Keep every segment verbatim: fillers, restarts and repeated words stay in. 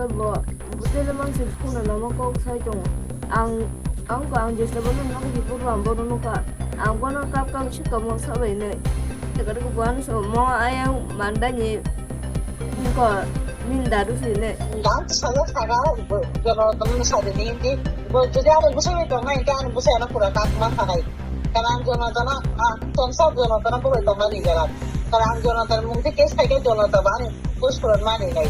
Bo, bo tele mang se phone no mo kok sai tongo. Ang, ang ko ang jesa bono nang di purwa ang bono nukha. Ang bono kap kap si kamo sabai nai. Teka teka buan so mo ayang mandani ko min daru si ne. Ang to saga saga, bo, jono tong sa de ni di. Bo, jodi ano busa ni tong nai, ano busa ano pura kak ma sagai. Kalang Jonathan, ah, tongsa Jonathan ko tong mani jaga. Kalang Jonathan mung te case khai ke Jonathan ba ani push kuran mani nai.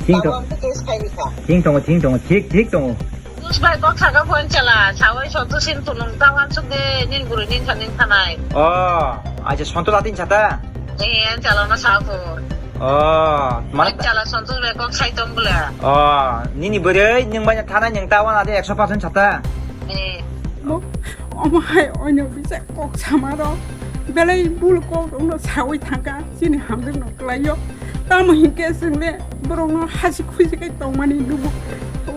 Thing tong. Tabo ang te case khai rikha. Thing tongo, thing tongo, thik, thik tongo. Push bai kok saka phone chala, sawai sotu sin tunung tawan suk de nin guru nin sanin sanai. Oh, acha sonto latin chata? Eh, chala na sa phone. Oh, mana? Chala sonto le kok sai tong bula. Oh, nini bwrwi ning bai thana ning tawan ade ekso percent chata? Eh. Bo, omo hai oino bisa kok samarok belai bul kok rokno sawi thangkha, chini hamjakno kwlaio. Tamo hinkhe chwngle borokno hasi khuisi khai tongmani nugo.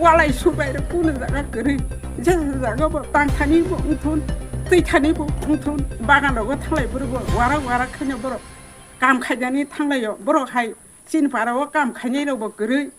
Walai subai rok kunu jaga kwrwi. Jesa jaga bo tang thani bo wngthun, twi thani bo wngthun, bagan rogo thanglai borok bo warak warak khaino borok kam khaidani thanglaio. Borok hai Chini para o kam khainai rok bo kwrwi.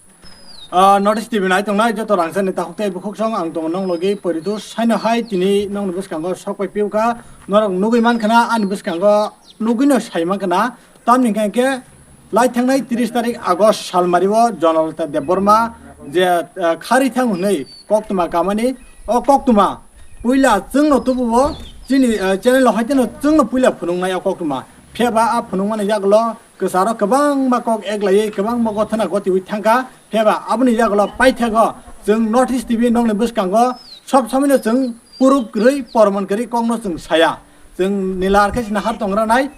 Ah, North East T V nai tongnai joto rangchak ni takhuk tei bukhuk song ang tongo nong logi poritu saino hai tini nong ni bwskango sok pai piu kha norok nugui man khana ani bwskango nugui no sai man khana tamni hwnkhe khe lai thangnai tris tarik August salmari o Jonalata Debbarma je, ah, khari thang hwnwi koktwma kamani o koktwma puila chwngno tubuo chini, ah, channel o hai teno chwngno puila phunuknai o koktwma phiyaba a phunukmani yagulo Kwcharo kwbangma kok eklaiwi kwbangma gothana gotiwi thangkha, phiyaba aboni yagulo paithago chwng North East T V nokni bwskango sob somoino chwng proof kwrwi, porman kwrwi kokno chwng saya. Chwng nilar khe sina har tongra nai,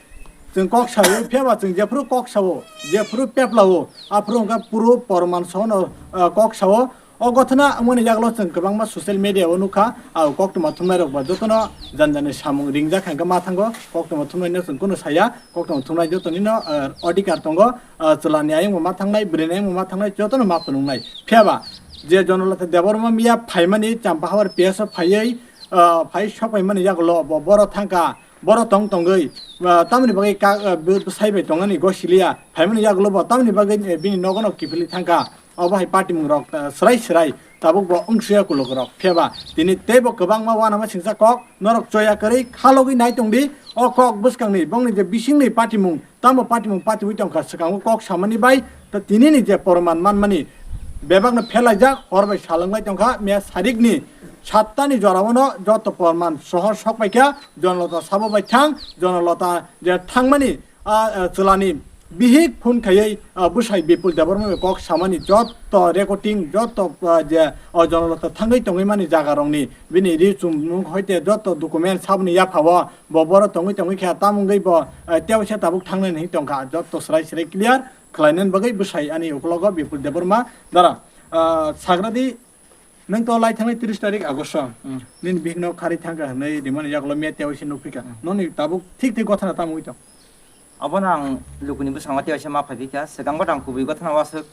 chwng kok sawi, phiyaba chwng jephuru kok sao, jephuru peplao, aphuru wngkha puro porman sono, ah, kok sao. O gothana wngmani yagulo chwng kwbangma social media o nukha, ah, koktwma thumnairok ba jotono jani jani samung ringjak hwnkhe ma thango, koktwma thumnaino chwng kunu saya, koktwma thumnai jotonino, ah, odhikar tongo, ah, chwlani ayangbo ma thangnai, bwrwini ayangbo ma thangnai, jotono ma phunuknai. Phiyaba je Jonalata Debbarma miya phaimani Champahawar P S o phaiwi, ah, phai sokphaimani yagulo bo boro thangkha, boro tong tongwi, ah, tamoni bagwi ka, ah, bw-, bwsai bai tongani gosiliya, phaimani yagulo bo tamoni bagwi, eh, bini nogono kiphilwi thangkha. Obo hai patimung rok, ah, swrai swrai tabuk bo wngsuya kuluk rok. Phiyaba tini teibo kwbangma uanama singsa kok norok choya kwrwi khalogwi nai tongdi. O kok bwskangni bongni je bisingni patimung tamo patimung patiwi tongkha swkango kok samani bai ta tinini je porman manmani bebakno phelaijak hor bai salwnglai tongkha miya sarikni sattani joraono joto porman sohor sokpaikha Jonalata sabo bai thang Jonalata je thangmani a, a, chwlani bihik phone khaiwi, a, bwsai Bipul Debbarma bai kok samani joto recording, joto, a, je, o Jonalata thangwi tongwi mani jaga rokni bini ri chumung hoite joto document saboni yapha o bo boro tongwi tongwi khe tamo wngwi bo, a, tei waisa tabuk thangnani hinwi tongkha joto swrai swrai clear khwlainani bagwi bwsai ani ukologo Bipul Debbarma dara, a, sagradi Nwng to lai thangnai tris tarik August o. Hmm. Nini bihikno kharwi thangkha hwnwi rimani yagulo media o se nukphikha. Hmm. Noni tabuk thik thik gothana tamo wngwi tong? Abono ang lukuni bwskango tei waisa ma phaiphikha. Swkang bo tang kubui gothana waswk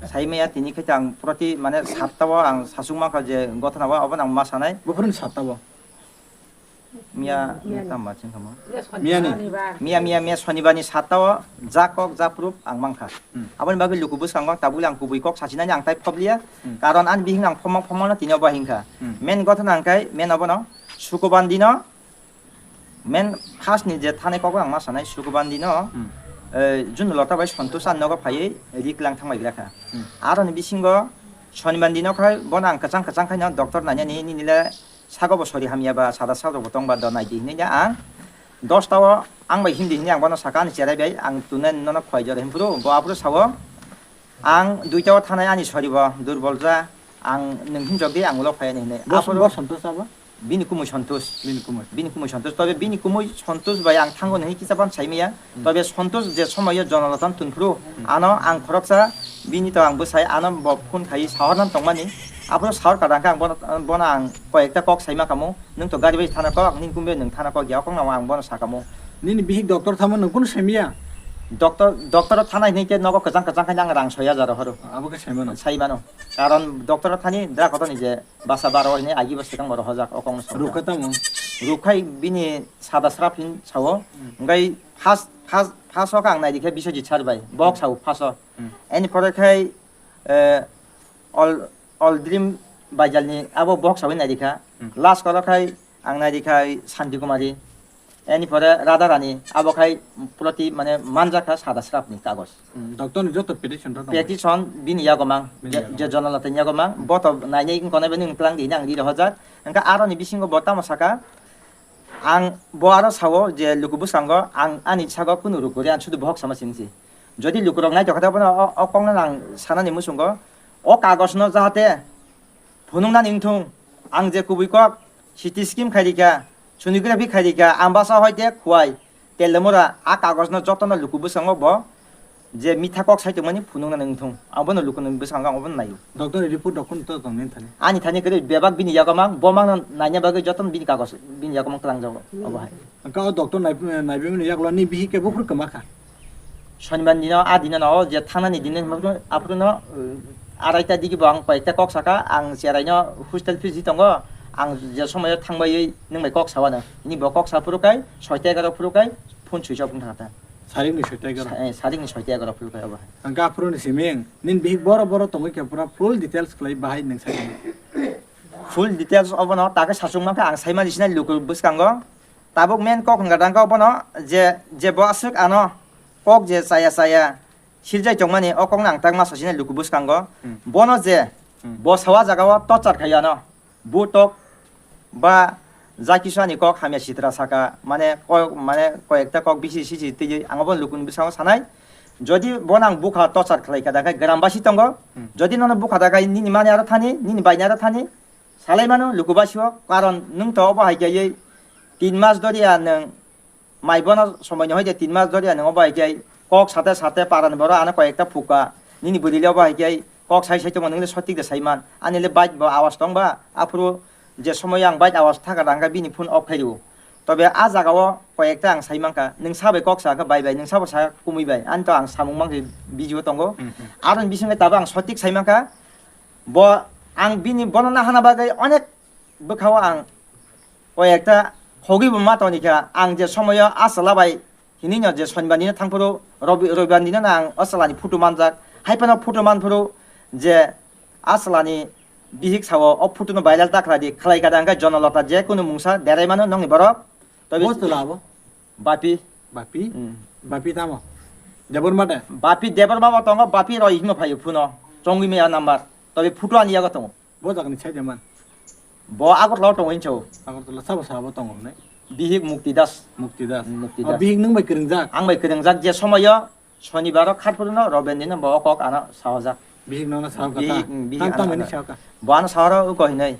sai maya tini khai tang proti mane satta o ang sachuk mankha je gothana o abono ang ma sanai. Buphuruni satta o? Miya, miya tamba chwng kamo? Miyani. Miya, miya, miya Sonibar ni satta o jak kok jak proof ang mankha. Hmm. Aboni bagwi luku bwskango ang tabukle ang kubui kok sachinani ang tai phoblia. Hmm. Karon ani bihik ang phomang phomang no tini obo hingkha. Hmm. Main gothana ang kai main obono Sukuban dino main first ni je thani kok ang ma sanai Sukuban dino, hmm, eh, Jun Lota bai Santosh an nogo phaiwi rik lang thang bai gra kha. Hmm. Aroni bisingo Sonibar dino khai bono ang kwchang kwchang khaino doctor nainani nini le Sago bo sori hamya ba, sada sak rok bo tong ba, do nai di hinui ya ang. Dos ta o ang bai hindi hinui ang bono saka ani cherai bai, ang tunai nono khwai jora himpuru, bo aphuru sao, ang dui ta o thanai ani sori bo durbol ja, ang nwng hinjok di, ang ulo phai ani hinui. Bo, aphuru bo Santosh abo? Bini kumui Santosh. Bini kumui. Bini kumui Santosh. Tobe bini kumui Santosh bai ang thango hinui kisa ban sai maya. Hmm. Tobe Santosh je somoyo Jonalatan tunphuru, hmm, ano ang khoroksa bini to ang bwsai ano bo phone khai sahornan tongmani. Aphuru sahor kada ang bono, bono ang koi ekta kok saima kamo. Nwng to gari bai thana kok, nini kumbe nwng thana kok ya kok nang ang bono sakamo. Nini bihik doctor thamo nwng kunu saimiya? Doctor, doctor thana hinui ke nogo kwchang kwchang khai ang rang soya jaro horo. Abo khe saimano. Saimano. Karon doctor thani dra koto ni je basa baro hinui agi bo swkang bo rohojak o kok no saimano. Rukha tamo? Rukhai bini sada srap hin sao. Hmm. Ngai first, first, first o ang nai dikhe Biswajit sir bai. Bok sao first o. Hmm. Ani pore khai, eh, All, all dream baijalni abo box sawi nairikha. Hmm. Last koro khai ang nairikha Santi Kumari. Ani pore Radha Rani abo khai proti mane manjakha sada srapni kagoj. Hmm, doctor ni joto petition rok tong. Petition bini yago mang, bini je, yago je mang. Jonalata ni yago mang, hmm, bo to nainai wngkha nai bini wngklang di nang ri rohojak. Engkha aroni bisingo bo tamo saka, ang bo aro sao je luku bwskango ang ani sago kunu rukuri ang sudu bohok sama sini si. Jodi lukurok naitokha tei bono o, o kokno ang sanani muchungo, o kagojno jahate phunuknani wngthung, ang je kubui kok C T scan khairikha, sonography khairikha, Ambasa hoite Khowai, Teliamura, a kagojno jotono luku bwskango bo je mitha kok sai tongmani phunuknani wngthung, abono lukuni bwskango ang obono naio. Doctor ni report rok kunu to tongni thani? Ani thani kwrwi bebak bini yago mang, bo mangno naina bagwi jotono bini kagoj bini yago mang twlangjago obo hai. Hwnkhe o doctor nai-, naibimani yagulo ni bihik khe buphuru kwma kha. Shonibar dino, a dino no, o je thanani dino, aphuru no, uh, araita digi bo ang koi ekta kok saka, ang cherai no hostel fees di tongo, ang je somoyo thangbai nung bai kok sawa no, ni bo kok sa phuru kai, soita egaroh phuru kai, phone switch off wng thangkha ta. Sarik ni soita egaroh? Sa-, eh, sarik ni soita egaroh phuru kai obo hai. Hwnkhe aphuru ni siming, nin bihik boro boro tongwi khe pura full details khlai bahai nung sai. Full details obo no, ta khe sachung mankha, ang sai mani sinai luku bwskango. Tabuk main kok hwnkha tangkha bono je, je bo aswk ano kok je chaya chaya siljai tongmani, o kokno ang tak ma sasina luku bwskango. Hmm. Bono je, hmm, bo sawa jagao torture khai ano, butok ba ja kisu ani kok hamya sitra saka, mane ko-, mane koyekta kok bisi sisi twiwi ang obono lukuni bwskango sanai. Jodi bono ang bukha torture khlai kha, da khe grambasi tongo. Hmm. Jodi nono bukha da khe nini mani aro thani, nini baini aro thani, salai mano luku basio, karon nwng to obo hai khe tin mas doriya nwng mai bono somoi ni hoide tin mas doriya nwng obo hai khe kok sate sate parani borok ano koi ekta phuka nini bwrwi le obo hai khe kok sai sai tongma nwng le sotik de sai man ani le bike bo awas tong ba aphuru je somoi ang bike awas thaka rang khe bini phone off khai rw tobe a jaga o koi ekta ang sai man kha nwng sa bai kok sa khe bai bai nwng sabo sa kumui bai ani to ang samung mang khe video tongo. Mhm. Aroni bising khe tabuk ang sotik sai man kha. Bo ang bini bono nahana bagwi onek bwkhao ang koi ekta khogwi bo ma toni kha. Ang je somoyo a chwla bai hinino je Sonibar dino thangphuru Robi-, Robibar dino no ang o chwlani photo manjak. Hai phano photo manphuru je a chwlani bihik sao o photo no viral ta khlai di. Khlai kha da hwnkhe Jonolota je kunu mungsa derai mano nokni borok. Tobe bo chwla abo? Bapi. Bapi? Hmm. Bapi tamo? Debor mate? Bapi Debor mama tongo, Bapi roi hino phaio phuno. Chongwi maya number. Tobe photo ani yago tongo. Bo jagani sai de man. Bo Agartala o tongo hincho. Agartala sabo sabo tongo ne? Bihik Mukti Das. Mukti Das. Hmm, Mukti O Das. Bihik nwng bai kwrwngjak? Ang bai kwrwngjak je somoyo Sonibar o khatphuru no Roben dino bo o kok ano sahojak. Bihik nono sao kha ta? Bihik, mm, bihik Tam ano, tam ano. Ini sao kha? Bo ano sahoro uko hinoi.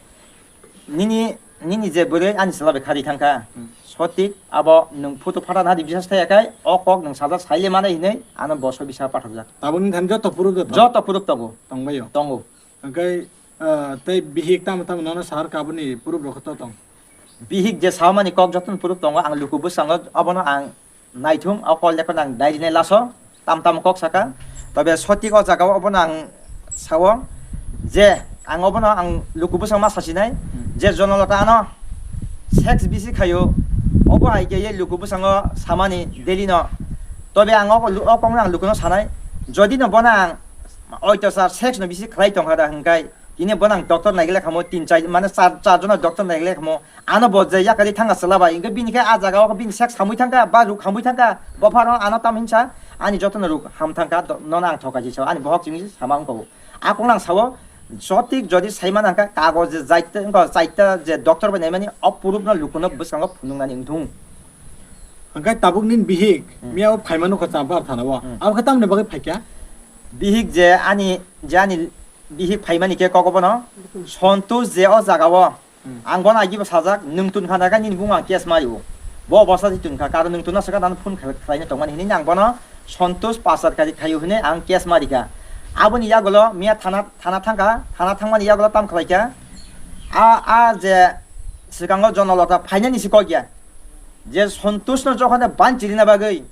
Nini, nini je bwrwi ani chwla bai khari thangkha. Hmm. Sotik abo nwng photo phatha nadi bisas thaya khai o kok nwng sajak saile mane hinoi ano boso bisa pathokjak. Tabuk ni thani joto proof joto? Joto proof tongo. Tongbaio? Tongo. Hwnkhe, ah, tei bihik tamo tamo nono sahor kha aboni proof rok to tong? Bihik je samani kok jotono proof tongo, ang luku bwskango obono ang naithung, o call record ang diary nai laso, tam tam kok saka. Tobe sotik o jaga o obono ang sao je ang obono ang luku bwskango ma sasinai je Jonolota ano sex bisi khaio, obo hai khe ye luku bwskango samani daily no. Tobe ang o, o kokno ang lukuno sanai, jodi no bono ang oitosar sex no bisi khlai tongkha da hwnkhe, tini bono ang doctor naigile khamo tin char, mane char, char jona doctor naigile khamo, ano bo je yakari thangkha chwla bai, hwnkhe bini khe a jaga o bini sex hamwi thangkha, ba ruk hamwi thangkha, bopharo ano tam hinsa, ani jotono ruk ham thangkha, do-, nono ang thokaisi sao, ani bohok chini sama wngkha o. A kokno ang sao, sotik jodi saimana hwnkha kagoj je jaita, wngkha chaita je doctor bai naimani, o proof no lukuno bwskango phunuknani wngthung. Hwnkhe tabuk nini bihik, Hmm. miya o phaima nukha Champar thana o. Hmm. Abo khe tamoni bagwi phaikha? Bihik je ani, je ani bihik phaimani khe kok bono, Sontosh je o jaga o, Hmm. Ang bono agibo sajak, nwng tun kha naikha nini bumung ang case mario. Bo bosa di tun kha, karon nwng tun aswk nang phone khlai-, khlaina tongmani hinwi ang bono Santosh Pasarkari khaio hinwi ang case marikha. Aboni yagulo miya thana, thana thangkha, thana thangmani yagulo tam khlaikha. A, a je swkango Jonolota phainani se kok ya. Je Santoshno jokhon banchirina bagwi,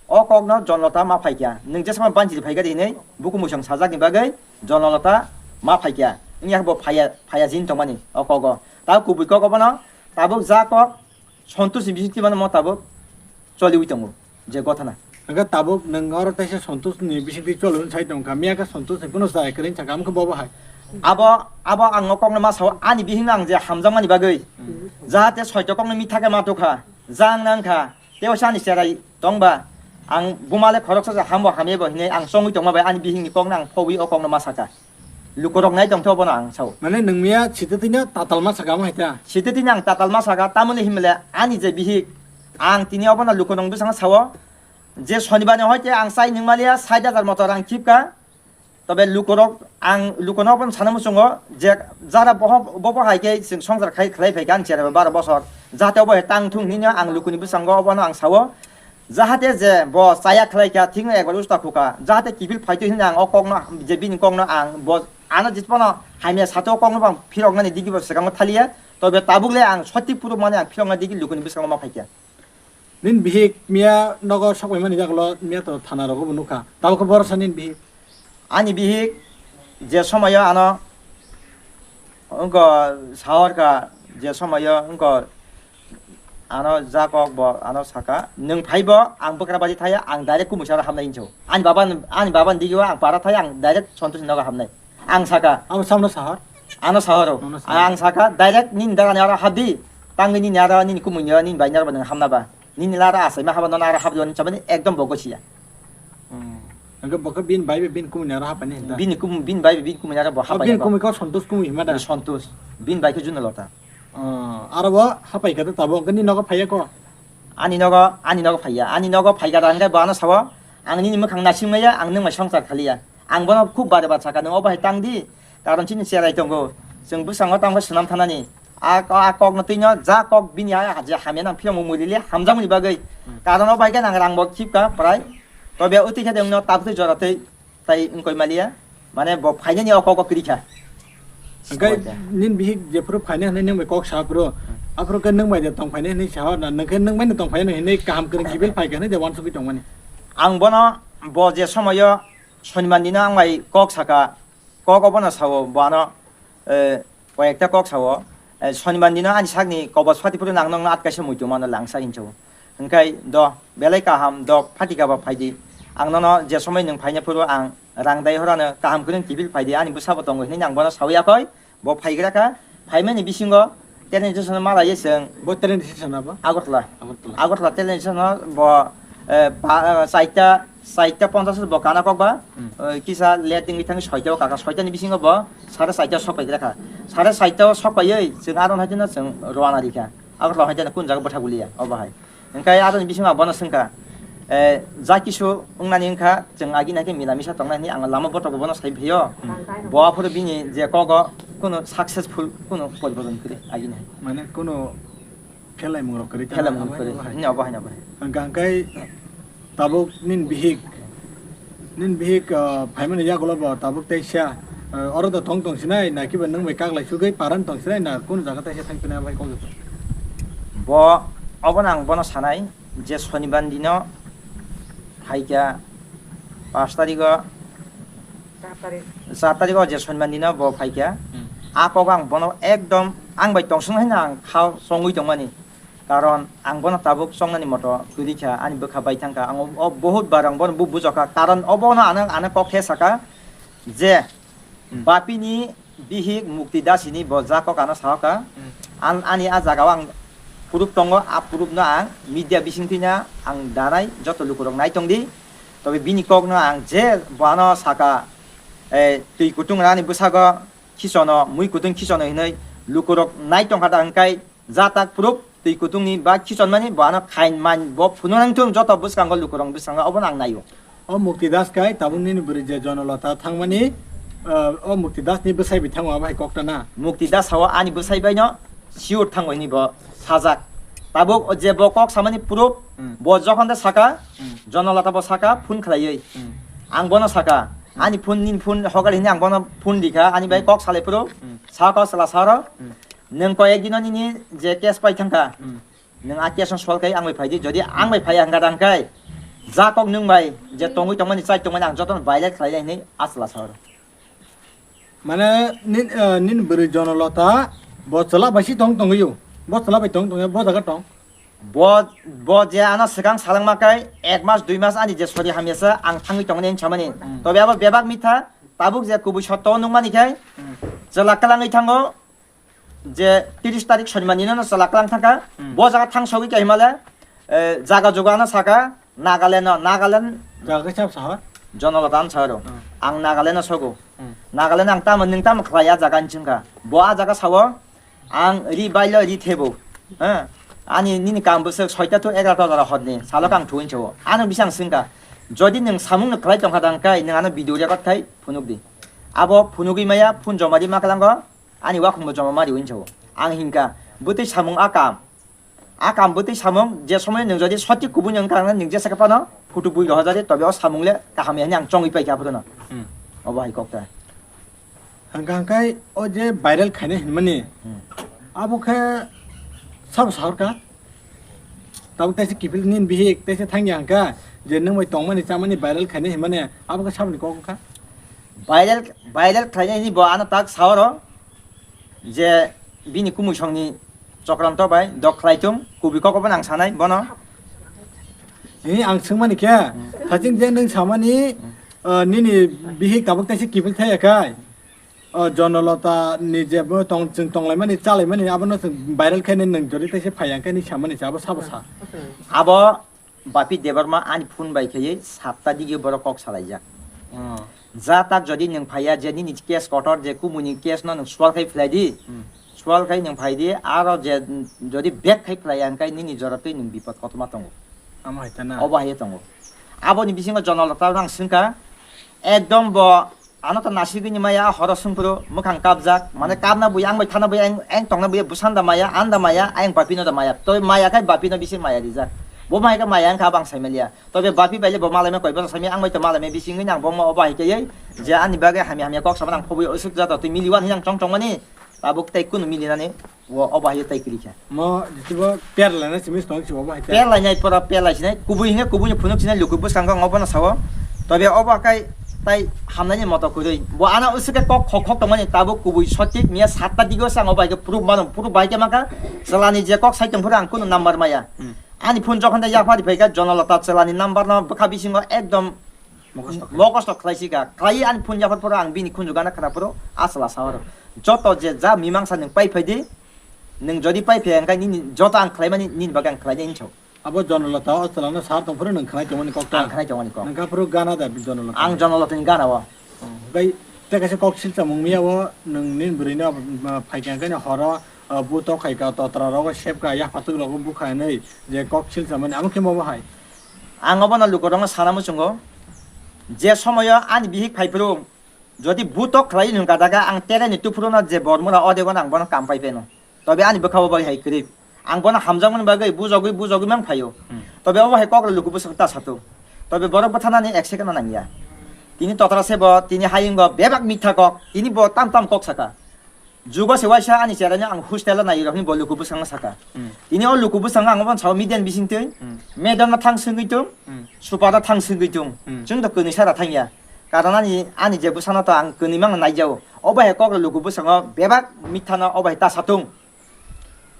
o kokno Jonolota ma phaikha. Nwng jesama banchiri phaikha di hinwi buku muisang sajakni bagwi Jonolota ma phaikha. Wngya khe bo phaiya, phaiya jin tongmani o kogo. Ta kubui kok obono tabuk ja kok Santoshni bisingtwi mano mo tabuk choliwi tongo je gothana. Hwnkhe tabuk nwng oro teisa Santosh ni bisingtwi choli hwn sai tongkha, miya khe Santosh ni kuno chaya kwrwi sakha, amkhe bobo hai. Abo, abo ang o kokno ma sao, ani bihikno ang je hamjakmani bagwi. Hmm. Jahate soito kokno mitha khe ma tukha, jang nang kha, tei waisa ani cherai tongba, ang buma le khoroksa se hambo hamya bo hinwi ang chongwi tongma bai ani bihikni kokno ang phobwi o kokno ma sakha. Lukurok nai tongtho bono ang sao. Mane nwng miya sititwino tatal ma sakha mo hai ta? Sititwino ang tatal ma sakha, tamoni hinmale ani je bihik, ang tini obono lukurok bwskango sao, je sonibar ni hoite ang chai nwng maliya sait hajar moto rang khipka, tobe lukurok ang lukurok obono sana muchungo je jara boho, bobo hai khe chwng songsar khai khlai phaikha ang chera baro bosor, jahate obo hai tang thung hinwi ang lukuni bwskango obono ang sao. Jahate je bo chaya khlai kha, thikno ekbar usta khuka. Jahate kiphil phaitu hinwi ang o kokno, je bini kokno ang bo ano jispono hamya sato kokno bang phiroknani digi bo swkango thaliya. Tobe tabuk le ang sotik puruk mani ang phirokna digi lukuni bwskango ma phaikha. Nini bihik miya nogo sokpaimani jagalo miya to thana rogo bo nukha. Tabuk khe borosa nini bihik. Ani bihik je somoyo ano wngkha sahorkha, je somoyo wngkha ano ja kok bo ano saka, "Nwng phai bo ang bwkra baji thaya, ang direct kumuisa aro hapnai," hinwi sao. Ani baba, ani baba ni digio ang para thaya, ang direct Santosh ni nogo hapnai. Ang saka. Abo samno sahor? Ano sahor o. Ano sahor. Ang saka, "Direct nini dagani aro hapdi, tangwi nini aro nini kumui ni aro nini bai ni aro bo nwng hapna ba." Nini lara asai ma haba nono aro habdi wani chabani ekdom bo gosia. Hmm. Hwnkhe bo khe bini bai bai bini kumui ni aro hapani hinta. Bini kum-, bini bai bai bini kumui ni aro bo Oh, hapai bini ba. Kumui khe Santosh kumui hima da? Santosh. Bini bai khe Junalata. Oh, aro bo hapai khe tabuk hwnkhe nini nogo phaiya ko? Ani nogo, ani nogo phaiya. Ani nogo phaikha da hwnkhe bo ano sao, "Ang nini mwkhang naising maya, ang nwng bai songsar khaliya." Ang bono khub bare bachakha, "Nwng obo hai tang di, karon chini cherai tongo, chwng bwskango tamo khe swnam thanani." A, a kokno twino ja kok bini a je hamya nang phiyokmung muilili hamjakmani bagwi. Hmm. Karon obo hai khe nang rang bo khipka prai. Tobe utwi khe nwngno tabukhe jora twi tai wngkoi maliya. Mane bo phainani o kok o kwrwi kha. Hwnkhe nini bihik jephuru phainai hwnwi nwng bai kok sa phuru, aphuru khe nwng bai de tong phainai hwnwi sa hor na, nwng khe nwng bai no tong phainai hwnwi kaham kwrwng kiphil phai kha hwnwi de uansugwi tongmani. Ang bono bo je somoyo Sonibar dino ang bai kok saka, kok obono sao, bo ano, eh, koyekta kok sao, eh, Sonibar dino ani sakni kobos phati phuru nang nokno atkaisa muitu mano langsa hinwi sao. Hwnkhe do belai kaham, do phatika ba phaidi. Ang nono je somoi nwng phaina phuru ang rang dai horano kaham kwrwng kiphil phaidi, ani bwsabo tongo hinwi ang bono sawi yakoi. Bo phaigra kha, phaimani bisingo Train station malaiye chwng. Bo train station abo? Agartala. Agartala. Agartala train station bo, eh, ba, eh, chaita, chaita ponchash bo kana kokba, Hmm. eh, kisa late wngwi thangwi soita o kaka, soita ni bisingo bo sare chaita o sok paigra kha. Sare chaita o sok paiwi chwng aro haitino chwng rwana rikha. Agartala haitino kun jaga bwthak guliya, obo hai. Hwnkhe aroni bisingo ang bono swngkha, eh, ja kisu wngnani wngkha, chwng agini hai khe mila misa tongnai hwnwi ang lama botok bo bono sai phaiyo. Hmm. Bo aphuru bini je kogo kuno successful kuno poriborton kwrwi agini hai. Mane kuno phelaimung rok kwrwi ta Phelaimung abo kwrwi. Hai. Hwnwi obo hai, obo hai. Hwnkha hwnkhe tabuk nini bihik Nini bihik, ah, phaimani yagulo bo tabuk teisa, ah, oro da tong tong sinai, na kiba nwng bai kaglai sugwi paran tong sinai, na kunu jaga teisa thang pina bai kok jotho? Bo, obono ang bono sanai, je Sonibar dino phaikha, pash tarigo, Char tarik. Char tarigo je Sonibar dino bo phaikha, Hmm. a kok ang bono ekdom ang bai tongsong haino ang kha chongwi tongmani. Karon ang bono tabuk chongnani moto kwrwi kha, ani bwkha bai thang kha. Ang o, o, bohut bar ang bono bu-, bujokha. Karon obono ano, ano kok khe saka je Hmm. Bapini bihik Mukti Dasini bo ja kok ano sahoka. Hmm. An-, ani a jagao ang proof tongo, a proof no ang media bisingtwi no ang danai, joto lukurok nai tongdi. Tobe bini kok no ang je bo ano saka, eh, twi kutung rani bwsago khichono, mui kutung khichono hinwi lukurok nai tongkha da hwnkhe ja tak proof twi kutungni ba khichonmani bo ano khain man bo phunuknang thung joto bwskango lukurok bwskango obono ang naio. O Mukti Das kai tabuk nini bwrwi je Jonolata thangmani, ah, o Mukti Das ni bwsai bai thango abo hai kok ta na? Mukti Das sao ani bwsai bai no sure thango hini bo sajak. Tabuk o je bo kok samani proof Hmm. bo jokhon de saka Hmm. Jonolata bo saka phone khlaiwi. Hmm. Ang bono saka Hmm. ani phone nini phone hogar hini ang bono phone dikha ani bai Hmm. kok salai proof Hmm. saka sala saro. Hmm. Nwng koyek dino nini je case pai thangkha, Hmm. nwng a case no solve khai ang bai phaidi, jodi ang bai phaiya hwnkha da hwnkhe ja kok nwng bai je tongwi tongmani chai tongmani ang jotono violate khlainai hinwi a chwla sao. Mane nin, eh, nini bwrwi Jonolata bo chwla bai si tong tongwi o, bo chwla bai tong tongya bo jaga tong. Bo, bo je ano swkang salangma khe ek mas dui mas ani je sori hamya se ang thangwi tongni hinwi samani. Hmm. Tobe abo bebak mitha, tabuk je kubui sotto nukmani khe Hmm. chwla kwlangwi thango je tris tarik sonimani no chwla kwlang thangkha. Hmm. Bo jaga thang sogwi khe himale, eh, jaga juga ano saka Nagaland no, Nagaland Jaga khe sab sahar? Jonolota ano saharo. Hmm. Ang Nagaland no sogo. Hmm. Nagaland ang tamo, nwng tamo khlai a jaga hinwi swngkha. Bo a jaga sao, Ang ri bailo ri thebo. Ha? Ani nini kam bwswk soita to egarota jora horni. Salo kang thuin chao. Ano bisang singka. Jodi nwng samung no khlai tongkha dang kai, nwng ano video record khai phunuk di. Abo phunugwi maya phun joma di maklango. Ani wakhung bo joma mari win chao. Ang hinka. Bwtwi samung a kam. A kam bwtwi samung je somoy nwng jodi soti kubui nwng kang nwng jesa ka pano photo bui rohor jari tobe o samung le kaham ya ang chongwi paikha photo no. Hmm. Obo hai kok ta. Hwnkha hwnkhe o je viral khaina hinmani, Hmm. abo khe sabo sahorkha? Tabuk teisa kiphil nini bihik teisa thangya hwnkha, je nwng bai tongmani chamani viral khaina hinmani, abo khe saboni kok wngkha? Viral, viral khlaina hini bo ano tak sahoro, je bini kumuisongni Chokranto bai dok khlai tung, kubui kok bo nang sanai bono. Ni ang swngmani khe, Hmm. thaching je nwng samani, Hmm. uh, nini bihik tabuk teisa kiphil thaya khai, uh, Jonolota ni je bo tong, chwng tonglaimani, chalaimani, abono chwng viral khe nwng jodi teisa phai yang khe ni samani cha, abo sabo sa. Abo Bapi Debbarma ani phone bai khaiwi satta dige borok kok salaijak. Oh. Ja tak jodi nwng phaiya je nini case kotor je kumuni case no nwng solve khai phlai di. Hmm. Solve khai nwng phai di, aro je jodi back khai phlai ang kai nini jora twi nwng bipod kotorma tongo. Amo hai ta na. Obo hai tongo. Aboni bisingo Jonolota rang swngkha, ekdom bo Ano to nasigini maya, horo sungpro, mwkhang kapjak, mane kapna buya, ang bai thana buya, ang, ang tongna buya, bwsanda maya, anda maya, ang bapino da maya. Toi maya khai bapino bisi maya rijak. Bo maya khe maya wngkha abang saimaliya. Tobe bapi baile bo malaima koi bono saimaya, ang bai to malaima bisingwi nang bo ma obo hai khe je ani bagwi hamya hamya kok sama nang phobwi usuk jato twi miliwan hinang chong chong mani. Tabuk tei kunu milinani. Wo, obo hai tei kwrwi kha. Mo, jisibo per lainai simi tong si obo hai tei. Per lainai pora per lai sinai, kubui hinga kubui ni phunuk sinai luku bwskango ang obo no sao. Tobe obo kai tai hamnai ni moto kwrwi. Bo ano usuk khe kok khok khok tongmani tabuk kubui sotik miya satta digo sang obo hai khe proof mano, proof bai khe maka. Chalani je kok sai tong phuru ang kunu number maya. Hmm. Ani phone jokhon da yapari phaikha Jonolota chalani number no bwkha bisingo ekdom Mokosto khlai. Mokosto khlai si kha. Khlai ani phone yaphar phoro ang bini khunju gana khna phoro asla sa oro. Joto je ja mimangsa nwng pai phai di, nwng jodi pai phai ang khe nini joto ang khlai mani nini bagwi ang khlai nai hinso. Abo Jonolota o chwla no sar tong phoro nwng khnai tongmani kok ta. Ang khnai tongmani kok. Nwng kha phoro gana da Jonolota? Ang Jonolota ni gana o. Oh, bai te kaisa kok silsa mung miya o nwng nini bwrwi no, ah, phai kha khe horo, ah, bu tok khai ka totra rogo sep ka ya phatuk rogo bu kha nai je kok silsa mani amo khe mo bo hai. Ang obono lukurokno sana muchungo, je somoyo ani bihik phaiphuru, jodi butok khlai hwnka daga ang terai ni tuphuruno je bormura odego ang bono kam pai pheno. Tobe ani bwkha bo bai hai kwrwi. Ang bono hamjakmani bagwi bujogwi bujogwi mang phaio. Hmm. Tobe obo hai kokra luku bwswk ta sato. Tobe borok bwthanani ek second no nangya. Tini totra se bo, tini hayung bo bebak mitha kok, tini bo tam tam kok saka. Jugo se waisa ani cherano ang hostel o nai rok ni bo luku bwskango saka. Hmm. Tini o luku bwskango ang obo sao media ni bising twi. Hmm. Madam no thang swngwi tung, Hmm. super no thang swngwi tung. Hmm. Chwng to kwnwi sara thangya. Karon ani, ani je bwsano to ang kwnwi mang nai jao. Obo hai kok luku bwskango bebak mitha no obo hai ta satung.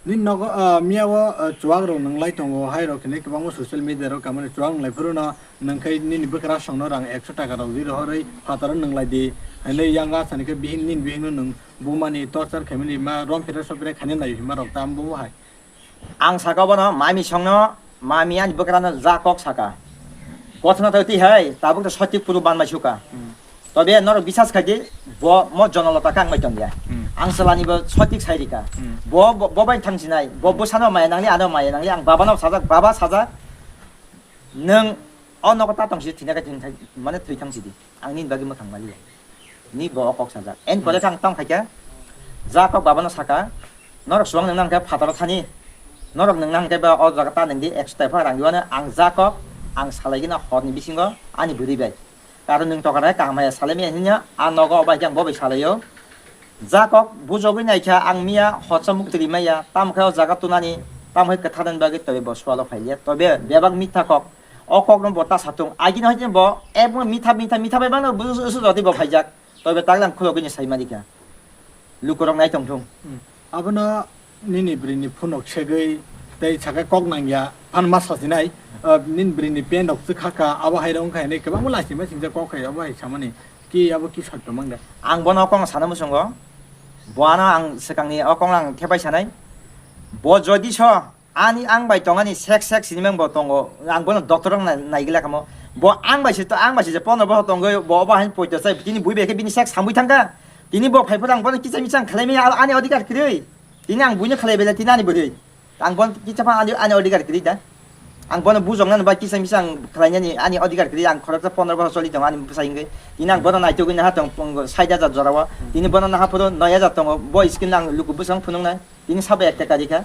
Nini nogo, ah, miya o, ah, chuwak rok nwnglai tongo, hai rok hinwi kwbangma social media rok kamani chuwak nwnglai phuru no nwng khai nini bwkra song no rang ekso taka rok di rohorwi phataro nwnglai di. Hinwi yang asani khe bihik nini bihik no nwng Bumani torture khaimani ma rom phira sopira khaina naio hima rok tam bo hai. Ang saka bono mami songno, mami ani bwkrano ja kok saka. Kothna twi hai tabuk to sotik puru ban mai suka. Hmm. Tobe norok bisas khai di, bo mo Jonolota kang mai tongya. Hmm. Ang salani bo sotik sai rika. Hmm. Bo, bo, bo bai thang sinai, bo bwsano maya nangli, ano maya nangli, ang babano sajak, baba sajak. Nwng o nogo ta tong si thina khe thwng thai, mane thwi thang si di. Ang nini bagwi mwkhang maliya. Ni bo o kok sajak. En pore Hmm. khe ang tong khaikha. Ja kok babano saka. Norok suang nang nang khe phataro thani. Norok nang nang khe ba o jaga ta nang di ekso tephra rang diwano ang ja kok ang salai gina horni bisingo ani bwrwi bai. Karon nwng tokar hai kaham hai salai maya hinya a nogo obai khe ang bo bai salaio. Ja kok bujogwi naikha ang miya hotsa muk twi maya, tamo khe o jaga tunani, tamo khe kwtharnani bagwi tobe bo sualo phailiya. Tobe bebak mitha kok. O kokno bo ta satung. Agini hai bo ebo mitha, mitha, mitha bai mano bo usu jodi bo phaijak. Tobe taklang khulogwi ni sai manikha. Lukurok nai tongthung. Hmm. Abono nini bwrwini phunuk segwi Tei saka kok nangya, phan ma sasinai, ah, nini bwrwini pen rok swkha kha, abo hai rok wngkha hinwi kwbangma laisima singjak kok hai abo hai samani. Ki abo ki sotto mangda? Ang bono kok sana muchungo. Bo ano ang swkangni o kok ang thepai sanai. Bo jodi so ani ang bai tongani sek sek sinimang bo tongo. Ang bono doctor rok nai-, naigila kamo. Bo ang bai se to, ang bai se je pondro boso tongo, bo obo hain poito sai. Tini bui bai khe bini sek samui thangkha. Tini bo phai phuru ang bono kichang michang khlai maya ani odhikar kwrwi. Tini ang buino khlai bele tini ani bwrwi. Ang bono kisa pha ani, ani odhikar kwrwi da. Ang bono bujoknani ba kisa misa ang khlainani ani odhikar kwrwi, ang khoroksa pondro boso choli tongo ani bwsai wngwi. Tini ang bono naitugwi naha tong pung sait hajar jorao. Tini bono naha phuru noi hajar tongo. Bo skin ang luku bwsang phunuknai. Tini sabo ek taka rikha.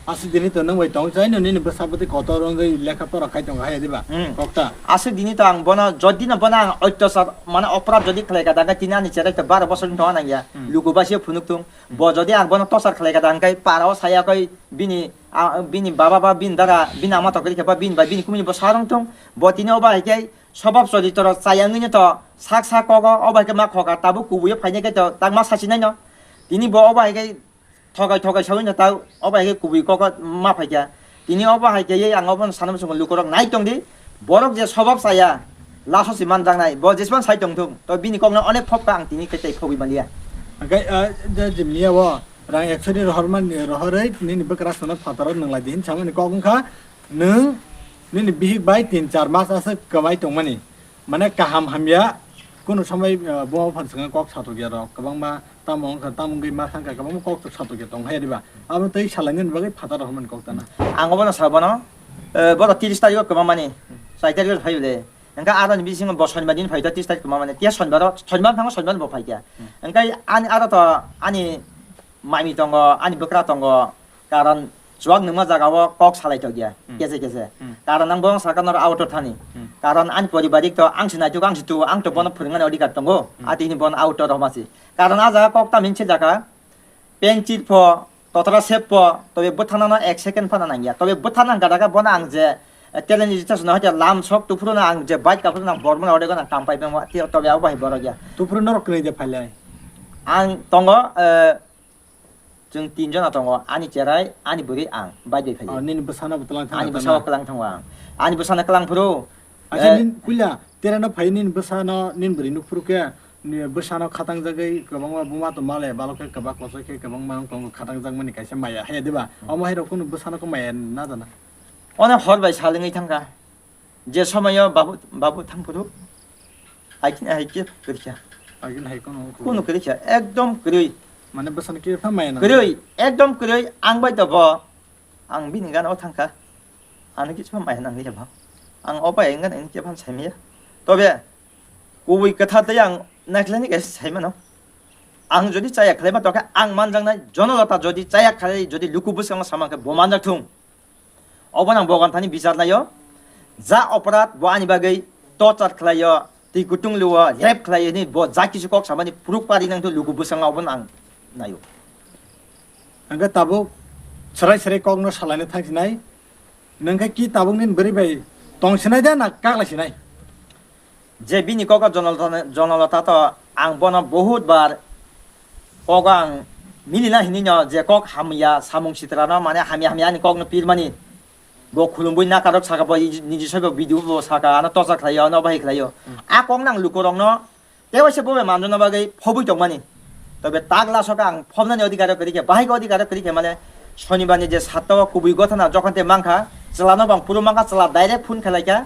Aswk dini to nwng bai tong chai no nini bwsa bwtwi kotor wngwi lekha pora khai tongo hai diba? Hmm. Kokta. Aswk dini to ang bono jodi no bono ang oitosar mane oporad jodi khlai ka da khe tini ani cherai to baro bosor wng tongo nang ya. Hmm. Luku basio phunuk tung. Bo jodi ang bono tosar khlai ka da hwnkhe para o saya koi bini, a, bini baba ba bini dada bini ama tokri khe ba bini bai bini kumuni bo sarong thung. Bo tini obo hai khe sobab chorito rok chaya wngwi no to sak sak kogo obo hai khe ma khoka tabuk kubui o phainai khe to tak ma sachi nai no. Tini bo obo hai khe thokai thokai sawi no ta obo hai khe kubui kogo ma phai kha. Tini obo hai khe ang obo no sana muchungo lukurok nai tong di. Borok je sobab chaya, laso si manjaknai. Bo jesman sai tong thung. To bini kokno onek phobkha ang tini khe tei phobwi manliya. Hwnkhe, ah, je jimliya o rang ekso ni rohormani, rohorwi nini bwkrasongno phataro nwnglai di hin samani kok wngkha. Nwng nini bihik bai tin char mas aswk kwmai tongmani. Mane kaham hamya, kunu somoi, ah, buma buphang swkang kok satokya rok, kwbangma tamo wngkha, tamo wngwi ma thangkha, kwbangma kok satokya tong hai diba? Abo tei salainani bagwi phataro hwnmani kok tana. Ang obono sa bono, eh, bono tiris tarikh o kwmamani, chai tarikh o phai le. Hwnkhe aroni bisingo bo Sonibar din phai kha, tiris tarikh kwmamani. Tiya Sonibar o, Sonibar thango, Sonibar bo phai kha. Hwnkhe ani aro to ani mami tongo, ani bwkra tongo, karon chuak nungma jaga o kok salai tokya, kese kese. Karon ang bono sakha noro auto thani. Karon ani poribarik to ang se naituk, ang se tu, ang to bono phwrwngmani odhikar tongo. Atini bono auto rok masi. Karon a jaga kok tamni se jaga, penchir pho, totra sep pho, tobe bwthana no ek second phano nangya. Tobe bwthana nang gada khe bono ang je, eh, train ni station no hoite lam sok tuphuru no ang je bike kaphuru no ang bormani odhikar no ang tam pai bangma, tobe abo bai borok ya. Tuphuru norok kwnwi de phailai? Ang tongo, eh, Chwng tin jona tongo, ani cherai, ani bwrwi, ang, bai bai phaiwi. Oh, nini bwsano bo twlang thangna. Ani bwsao kwlang thango ang. Ani bwsano kwlang phuru, acha, eh, nini puila terano phai nini bwsano, nini bwrwi nuk phuru khe, ni bwsano khatang jagwi kwbangma buma tongma le, balok khe kwbak kochai khe kwbangma wng tongo khatang jakmani kaisa maya, haya diba? Hmm. Omo hai rok kunu bwsano khe maya na jana? Ono hor bai sal wngwi thangkha. Je somoyo babu, babu thang phuru, hai khe, hai khe kwrwi kha. Hai khe hai kono kwrwi. Kono kwrwi kha, ekdom kwrwi. Mane bwsano khe pha maya nang. Kwrwi, ekdom kwrwi, ang bai to bo, ang bini gana o thang kha. Ano kisa pha maya nang liya ba. Ang o bai ang gana kisa pha sai maya. Tobe, kubui kwtha tei ang naikhlai ni kaisa sai mano. Ang jodi chaya khlai ba tokhe ang manjaknai, Jonolata jodi chaya khlai, jodi luku bwskango sama khe bo manjak thung. Obo nang bogan thani bichar laio. Ja oporad bo ani bagwi torture khlaio, twi kutung luo, rape khlaio, ni bo ja kisu kok samani proof pari nang to luku bwskango obo nang naio. Hwnkhe tabuk swrai swrai kokno salaina thangsinai. Nwng khe ki tabuk nini bwrwi bai tong sinai de na kaklai sinai? Je bini kok o Jonolata, Jonolata to ang bono bahut bar kok o ang milina hinwi no je kok hamya samung sitra no mane hamya hamya ani kok no pirmani bo khulumwi nakarok saka bo niji soibo video bo saka ano tocha khlaio ano bahai khlaio. Hmm. A kok nang lukurok no tei waisa bo bai manjana bagwi phobwi tongmani. Tobe tak lasok ang phobnani odhikar kwrwi khe bahai khe odhikar kwrwi khe mane Sonibar ni je satta o kubui gothana jokhon te mankha, chwla no bang phuru mankha, chwla direct phone khlai kha.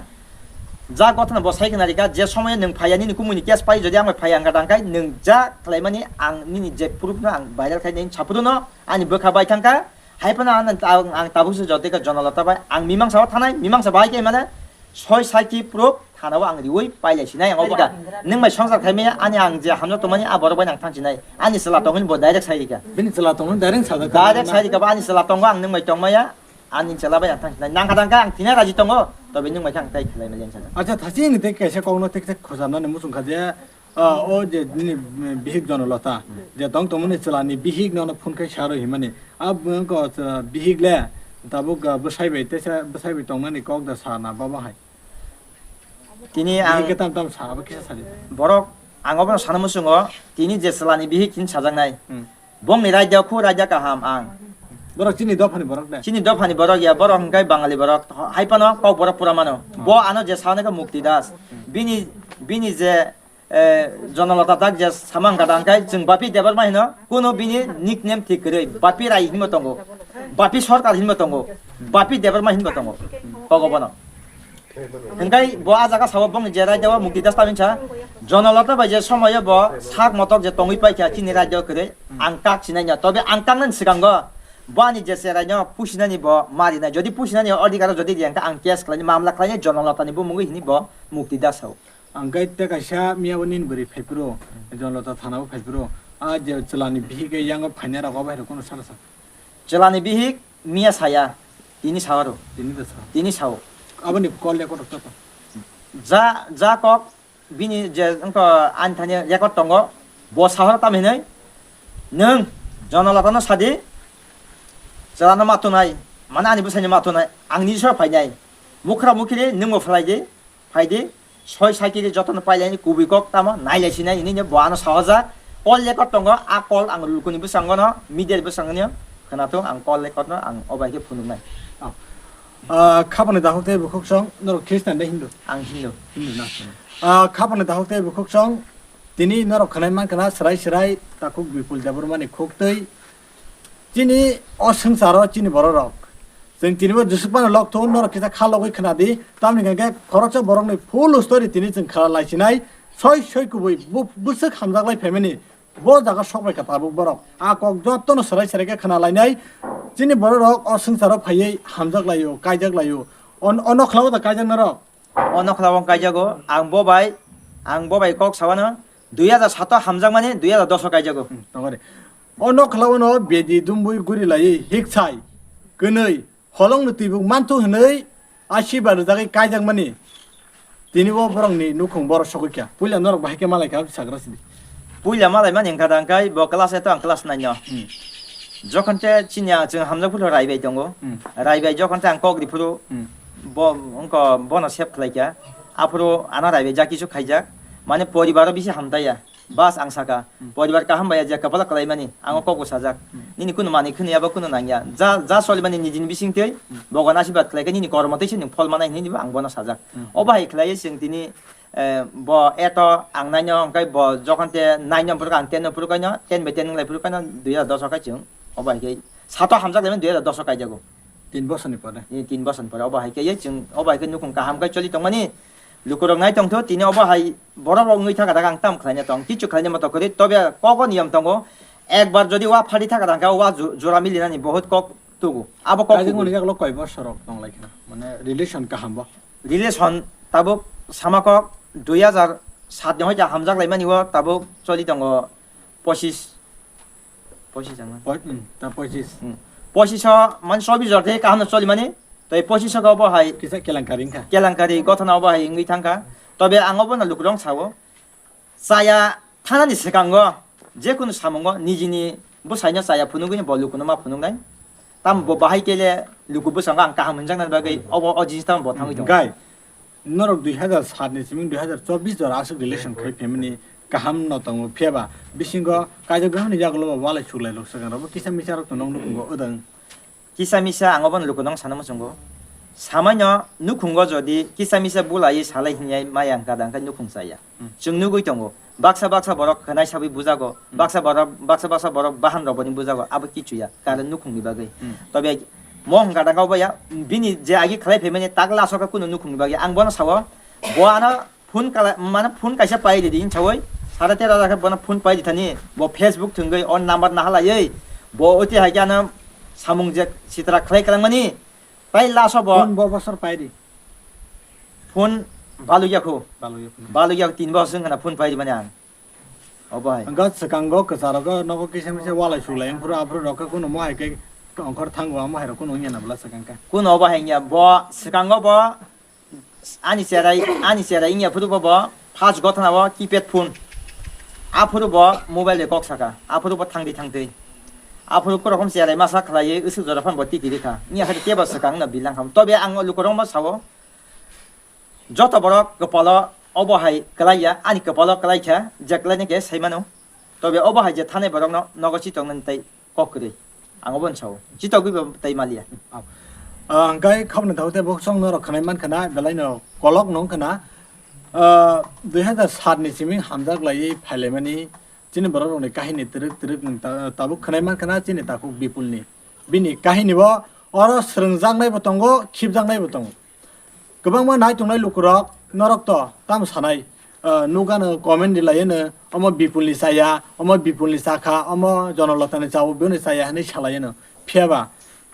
Ja gothana bo sai khna rikha, je somoy nwng phaiya nini kumui ni case pai, jodi ang bai phaiya wngkha tangkhe nwng ja khlaimani ang nini je proof no ang viral khai nini saphuru no ani bwkha bai thangkha. Hai phano ang, ang, ang tabuk se jotoi khe Jonolata bai ang mimangsa o thanai, mimangsa bai khe mane soi sakhi proof thana o ang riui pailai sinai ang obo kha. Nwng bai songsar khai maya ani ang je hamjak tongmani a borok bai nang thang sinai. Ani chwla tongmani bo direct sai rikha. Bini chwla tongmani direct sajak kha. Direct sai rikha ba ani chwla tongo ang nwng bai tongmaya. Ani chwla bai ang thang sinai. Nang kha tang kha ang thina raji tongo. Tobe nwng bai khe ang tai khlai mali ang sajak. Acha thasi ni tei kaisa kok no tei kisa khojam nani muchung kha je, ah, o je nini, mm, bihik Jonolata, je tong tongmani chwla ni bihik no phone khai sa rw himani. A bwng ko, ah, bihik le tabuk, ah, bwsai bai teisa bwsai bai tongnani kok da sa na baba hai. Tini ang bihik khe tam tam sa, abo kisa sadi. Borok ang obono sana muchungo, tini je chwla ni bihik tini sajaknai. Hmm. Bongni raida khu raida kaham ang. Borok chini dophani borok de. Chini dophani borok ya, borok hwnkhe Bangali borok. Hai phano kok borok pura mano. Bo ano je sao nokha Mukti Das. Bini, bini je, eh, Jonolata tak je samang gada hwnkhe chwng Bapi Debbarma hino. Kuno bini nickname thik kwrwi. Bapi Rai hinbo tongo. Bapi Sarkar hinbo tongo. Bapi Debbarma hinbo tongo. Kogo bono. Hingkai bo a jaga sao bongni je raida o Mukti Das tamni sa, Jonolata bai je somoyo bo sak motok je tongwi paikha chini raida o kwrwi, ang kak sinai ya. Tobe ang kaknani swkango bo ani je cheraino pusinani bo marinai. Jodi pusinani odhikar o jodi riya hwnkhe ang case khlainai, mamla khlainai Jonolata ni bumungwi hini bo Mukti Das sao. Ang kai te kaisa miya bo nini bwrwi phaiphuru, Jonolata thana o phaiphuru. A je chwlani bihik e yango phainai rok o bai rok kono sara sa. Chwlani bihik miya saya, tini sao aro. Tini da sa. Tini sao. Aboni call record rok to. Ja, ja kok bini je wngkha ani thani record tongo. Bo sahor tam hinwi, "Nwng Jonolata no sadi, chwla no ma tunai, mane ani bwsai no ma tunai, ang nini sora phainai. Mukhra mukhiri nwng bo phlai di." Phaidi, soi sakiri jotono pailai kubui kok tamo nailai sinai hinwi bo ano sahajak. Call record tongo, a call ang lukuni bwskango no, media bwskango no khwnathung, ang call record no ang obai khe phunuknai. Ah, khapani dakhuk tei bukhuk song, norok Christian de Hindu? Ang Hindu. Hindu na? Ah, khapani dakhuk tei bukhuk song, tini norok khwnai mankha na, swrai swrai takhuk Bipul Debbarmani khuk twi. Chini o swngcharo chini bororok. Chwng tinibo jesuk phano lok thung, norok kisa kha logwi khna di. Tamni hwnkhe khoroksa borokni full story tini chwng kha lai sinai. Soi soi kubui bu-, bwswk hamjak lai phaimani. Bo jaga sok bai kha tabuk borok. A kok jotono swrai swrai khe khna lainai. Chini bororok o swngcharo phaiwi hamjak laio, kaijak laio. On-, ono khlaio da kaijak norok. O nokla o kaijago, ang bo bai, ang bo bai kok sawano, dui hajar sato hamjakmani dui hajar doso kaijago. Hmm, tongore. O nokla o no bedi dumbui guri lai hiksai, kwnwi, holong ni tibuk manthu hwnwi, a siba rwjagwi kaijakmani. Tini bo borok ni nukhung borok sogwi kha. Puila norok bahai khe malai kha sagra sidi. Puila malai mani wngkha da, hwnkhe bo class eight o ang class nine o. Hmm. Jokhon te chini ang chwng hamjak phuru Rai bai tongo. Hmm. Rai bai jokhon te ang kok ri phuru Hmm. bo wngkha bono save khlai kha. Aphuru ano Rai bai ja kisu khaijak. Mane poribar o bisi hamtaiya. Bas ang saka. Hmm. Poribar kaham bai ya je kwpala kwlai mani. Ang o kok bo sajak. Hmm. Nini kunu manwi khwnwi abo kunu nangya. Ja, ja soli mani nijini bising twi Hmm. bogon asibad khlai khe nini kormo twi se nwng phol manai hinwi bo ang bono sajak. Hmm. O bahai khlai chwng tini Eh, bo eto ang naino hwnkhe bo jokhon te nine no phuru kha, ang ten no phuru kaino, ten by ten wnglai phuru kaino, dui hajar dos o kai chwng obo hai khe sato hamjak laimani dui hajar dos o kaijago. Tin bosor ni pore. Ni tin bosor ni pore obo hai khe ye chwng obo hai khe nukhung kaham khe choli tongmani lukurok nai tongtho tini obo hai borok rok wngwi thaka daga ang tam khlaina tong kichu khlaina moto kwrwi tobe kogo niyom tongo ekbar jodi wa phadi thaka daga wa ju-, jora milinani bohut kok tugo abo kok Kaijak tugo. Mani jak lo koi bosor rok tong lai kha mane relation kaham bo. Relation tabuk samakok dui hajar sat ni hoita hamjak laimani o tabuk choli tongo pochis, pochis ang na? Poi-, hmm, ta pochis. Hmm. Pochis o man chobis jor thai kaham no choli mani, tai pochis o bo hai kisa kelankari wngkha. Kelankari gothana o bo hai wngwi thangkha. Tobe ang obo no lukurok sao. Chaya thanani swkango jekunu samungo nijini bwsaino chaya phunugwino bo lukuno ma phunuknai. Tamo bo bahai kele luku bwskango ang kaham hwnjaknani bagwi obo o jinis tamo bo thangwi tongo. Gai, norok dui hajar sat ni simi dui hajar chobis jora aswk relation khai phaimani kaham no tongo, phiyaba bisingo kaijak bihakni yagulo bo walai suklai rok swkang rok bo kisa misa rok to nong nukhungo odang. Kisa misa ang obono lukurok sana muchungo. Samaino nukhungo jodi kisa misa bulai salai hinyai maya wngkha da, wngkha nukhung chaya. Hmm. Chwng nugui tongo. Baksa baksa borok khwnai sabai bujago. Hmm. Baksa borok, baksa baksa borok bahan rok boni bujago. Abo kichu ya. Karon nukhungni bagwi. Hmm. Tobe mo wngkha da, kau baya. Bini je agi khlai phaimani tak laso kha kunu nukhungni bagwi. Ang bono sao. Bo ano Phone kala-, mane phone kaisa pai ridi hinsawi, sare tero hajar khe bono phone pai rithani, bo Facebook thwngwi o number nahalaiwi, bo oti hai khe ano samung je sitra khlai kwlangmani, tai last o bo phone bo bosor pai di. Phone balukya khu. Balukya khu. Balukya tin bosor wngkhana phone pai rimani ang. Obo hai. Hwnkhe swkango kwcharogo nogo kisa misa walai sulai wngphuru aphuru rok khe kuno mohai khe ongkhor thango, mohai rok kuno wngya na bwla swkang khe. Kuno obo hai wngya, bo swkango bo Ani cherai, ani cherai wngya phuru bo, bo first gothana o keypad phone. Aphuru bo mobile bai kok saka. Aphuru bo thangdi thangdi. Aphuru korokom cherai masa khlaiwi usuk jora phano bo tiki rikha. Wngya khe tebo swkang no bilang ham. Tobe ang o lukurok ma sao. Joto borok kwpalo obo hai kwlaiya, ani kwpalo kwlaikha, je kwlainai khe sai mano. Tobe obo hai je thanai borokno nogo chitoknani tei kok kwrwi. Ang obo sao. Chitogwi bo tei maliya. Ah, hwnkhe khabni thago tei bosong norok khwnai mankha na, belai no kolok no wngkha na. Ah, dui hazar sat ni simi hamjak laiwi phailaimani chini borok rokni kahini twrwk twrwk nwng ta-, tabuk khwnai mankha na chini takhuk Bipulni. Bini kahini bo oro swrwngjaknai bo tongo, khibjaknai bo tongo. Kwbangma nai tongnai lukurok norok to tamo sanai, ah, nukgano comment rilaiyano, "Omo Bipulni chaya, omo Bipulni chakha, omo Jonolotani chao, bini chaya," hinwi salaiyano. Phiyaba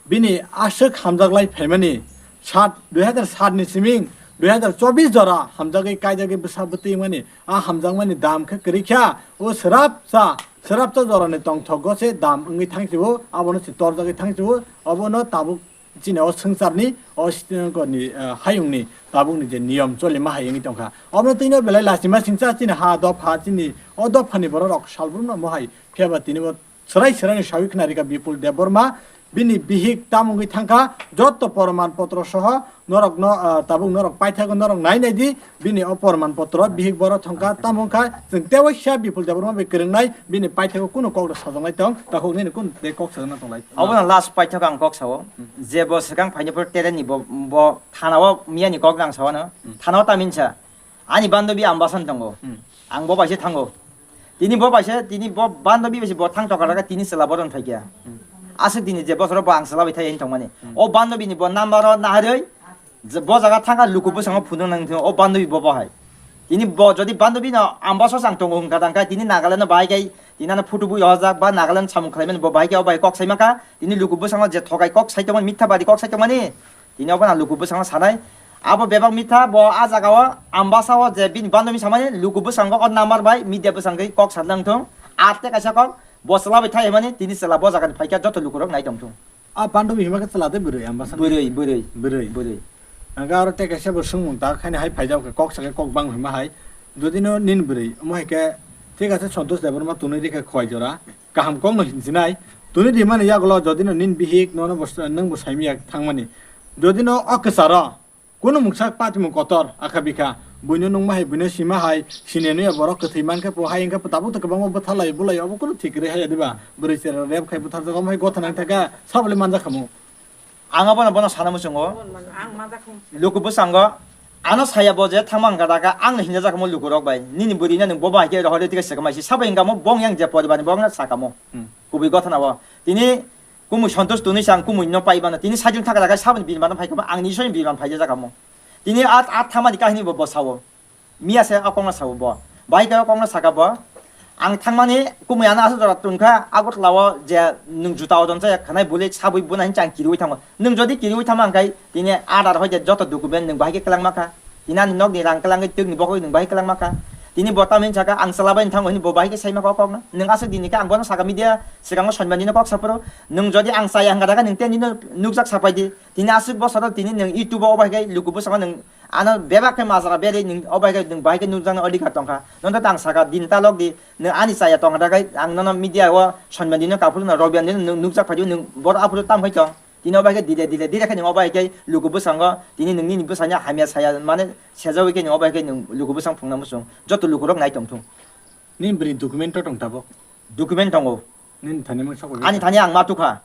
bini aswk hamjaklai phaimani sat, dui hazar sat ni siming dui hazar chobbish jora hamjagwi kaijagwi bwsa bwtwi wngmani, a hamjakmani dam khe kwrwi kha, o swrapsa, swrapsa jorani tongthogo se dam wngwi thangsibo, abono se torjagwi thangsibo, obono tabuk chini o swngcharni, o sitengkoni, eh, hayungni tabukni je niyom cholima hai wngwi tongkha. Obono twino belai lachima singcha chini ha dopha, chini o dophani bororok salbrumno mohai phiyaba tini bo swrai swraini sawi khna rikha Bipul Debbarma, bini bihik tam wngwi thangkha, jotto porman potro soho norokno, ah, tabuk norok paithago, norok nai nai di, bini o porman potro bihik boro thangkha, tamo wngkha chwng tewaisa Bipul Debbarma bai kwrwngnai, bini paithago kunu kok rok sajaknai tong, takhuk nini kunu tei kok sajakna tonglai. Obono last paithak ang kok sao, je bo swkang phaini phuru tereni bo, bo thana o miyani kok nang sao ano, thana o taminsa, ani bandobi Ambasan tongo, ang bo bai se thango. Tini bo bai se, tini bo bandobi bai se bo thang tokar kha, tini chwla boron phai kha. Aswk dini je bosoro bo ang chwla bai thai tongmani. O bandobi ni bo number o naharwi, je bo jaga thangkha luku bwskango phunuk nang thung, o bandobi bo bo hai. Tini bo jodi bandobi no Ambaso chang tongo hwnkha tangkha, tini Nagaland no bahai khai, tini ano photo bui hojak ba Nagaland samung khlaimani bo bahai khai, o bai kok sai maka, tini luku bwskango je thokai kok sai tongmani, mitha badi kok sai tongmani. Tini obo na luku bwskango sanai. Abo bebak mitha, bo a jaga o Ambasa o je bini bandobi samani luku bwskango o number bai media bwskango kok sa lang thung. Ar te kaisa kok bo chwla bai thai mani tini chwla bo jaga ni phaikha joto luku rok nai tong thung. A bandobi hima khe chwla de bwrwi Ambasa? Bwrwi, bwrwi. Bwrwi. Bwrwi. Ang aro te kaisa bo swngmung ta khaini hai phaijak khe kok sa khe kok bang hima hai. Jodi no nin bwrwi omo hai khe thik ase Santosh Debbarma tunui rikha khwai jora. Kaham kok no hinsinai. Tuni rimani yagulo jodi no nini bihik nono bo sa-, nwng bo saimya thangmani. Jodi no o kwcharo kunu mungsa patimung kotor akha bikha, buino nungma hai, buino sima hai, sini nuya borok kwthwi mankhe po hai wngkhe po tabuk to kwbangma bwtharlai bulai obo kunu thik kwrwi haya diba? Bwrwi chera rep khai bwtharjak omo hai gotha nang thaka sabole manjak khamu. Ang abono bono sana muchungo. Ang manjak khamu. Luku bwskango ano saya bo je thangma wngkha da khe ang no hinjak khamu lukurok bai. Nini bwrwi no nwng bo bai khe rohor tike se khamai si sabai wngkha mo bong yang je poribar ni bong no sa khamu. Hmm. Kubui gotha na bo. Tini kumui Santosh tunui sang kumui no pai bana. Tini sajil thaka da khe saboni birman phai khamu ang ni soi birman phai jak khamu. Tini at, at thangma ni kahini bo, bo sao. Miya se a kokno sabo bo. Bahai khe o kokno saka bo. Ang thangmani kumui ano aswk jora tongkha, Agartala o je nwng juta odon chaya khwnai bwlwi sabwi bwna hinwi ang kiriwi thango. Nwng jodi kiriwi thangma hwnkhe tini Aadhaar hoi je joto document nwng bahai khe kwlangma kha. Tini ani nokni rang kwlangwi twkni bokhok nwng bahai kwlangma kha. Tini bo tamni saka ang chwla bai thango hwnwi bo bahai khe saima kha o kokno. Nwng aswk dini khe ang bono saka media swkango sonmani no kok saphuru. Nwng jodi ang chaya hwnkha da khe nwng tei nini nukjak sapai di. Tini aswk bosoro tini nwng YouTube o bahai khe luku bwskango nwng Ano bebak khe majra berwi nwng o bai khe nwng bahai khe nukjaknai odhikar tongkha. Nono tang saka din talok di, nwng ani chaya tongkha da khe ang nono media o Sonmyan dino kaphuru no Robiyan dino nwng nukjak phai di nwng boro aphuru tam khai tong. Tini o bai khe dire dire dire khe nwng o bai khe luku bwskango tini nwng nini bwsanya hamya saya mane sejawi khe nwng o bai khe nwng luku bwskang phungna muchung joto lukurok nai tongthung. Nini bwrwi document to tong tabok? Document tongo. Nini thani mung sokoi? Ani thani ang ma tukha.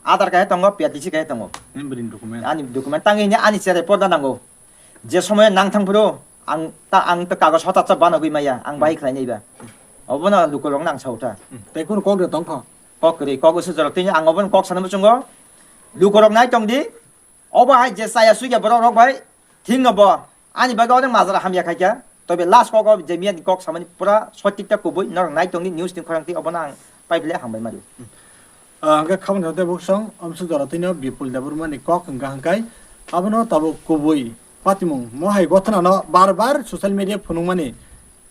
Aadhaar kaiha tongo, P R T C kaiha tongo. Nini bwrwini document? Ani document tangwi hini ani cherai porda nango. Je somoyo nang thang phuru ang ta, ang ta kagoj hotatsa banogwi maya, ang bahai khlai naiba. Obono lukurokno ang sautha. Hmm. Tei kunu kok de tongkho? Kok kwrwi, kok usu jorok tini ang obono kok sana muchungo. Lukurok nai tongdi. Obo hai je chaya sugya borok rok bai thik no bo ani bagwi onek majra hamya khaikha. Tobe last kok o je miyani kok samani pura sotik ta kubui norok nai tongdi news ni khorang twi obono ang pai bile hambai mari. Ah, hwnkhe khabangni hote buksong omsuk jora twino Bipul Debbarma ni kok hwnkha hwnkhe abono tabuk kubui patimung mo hai gothanano bar bar social media phunukmani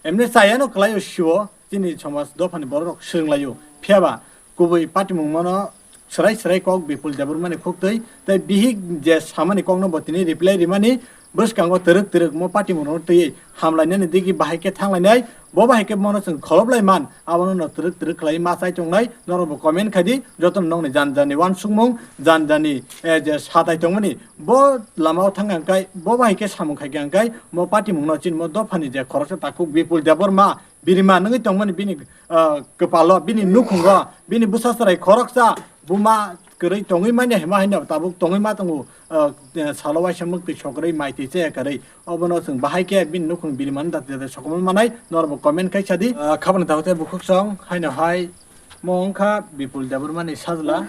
emni chayano kwlaio siwo. Chini somaj dophani bororok swrwnglaio. Phiyaba kubui patimungmano swrai swrai kok Bipul Debbarmani khuktwi tei bihik je samani kokno bo tini reply rimani bwskango twrwk twrwk mo patimungno twiwi hamlainani digi bahai khe thanglainai. Bo bahai khe mono chwng kholoplai man, abono no twrwk twrwk khlai ma chai tongnai. Norokbo comment khai di, jotono nokni jan jani uansukmung, jan jani, eh, je satai tongmani bo lamao thangkha hwnkhe bo bahai khe samung khaikha hwnkhe mo patimungno chini mo dophani je khoroksa takhuk Bipul Debbarma birima nungwi tongmani bini, ah, kwpalo, bini nukhungo, bini bwsa chwrai khoroksa Buma kwrwi tongwi manya hima haino tabuk tongwi ma tongo, ah, salo waisa mwktwi sokrwi mai twi chaya kwrwi. Obono chwng bahai khe bini nukhung biri mani da, da, da sokomorma manai, norokbo comment khai sadi. Ah, khabangni tabuk tei bukhuk song haino hai mo wngkha Bipul Debbarmani sajla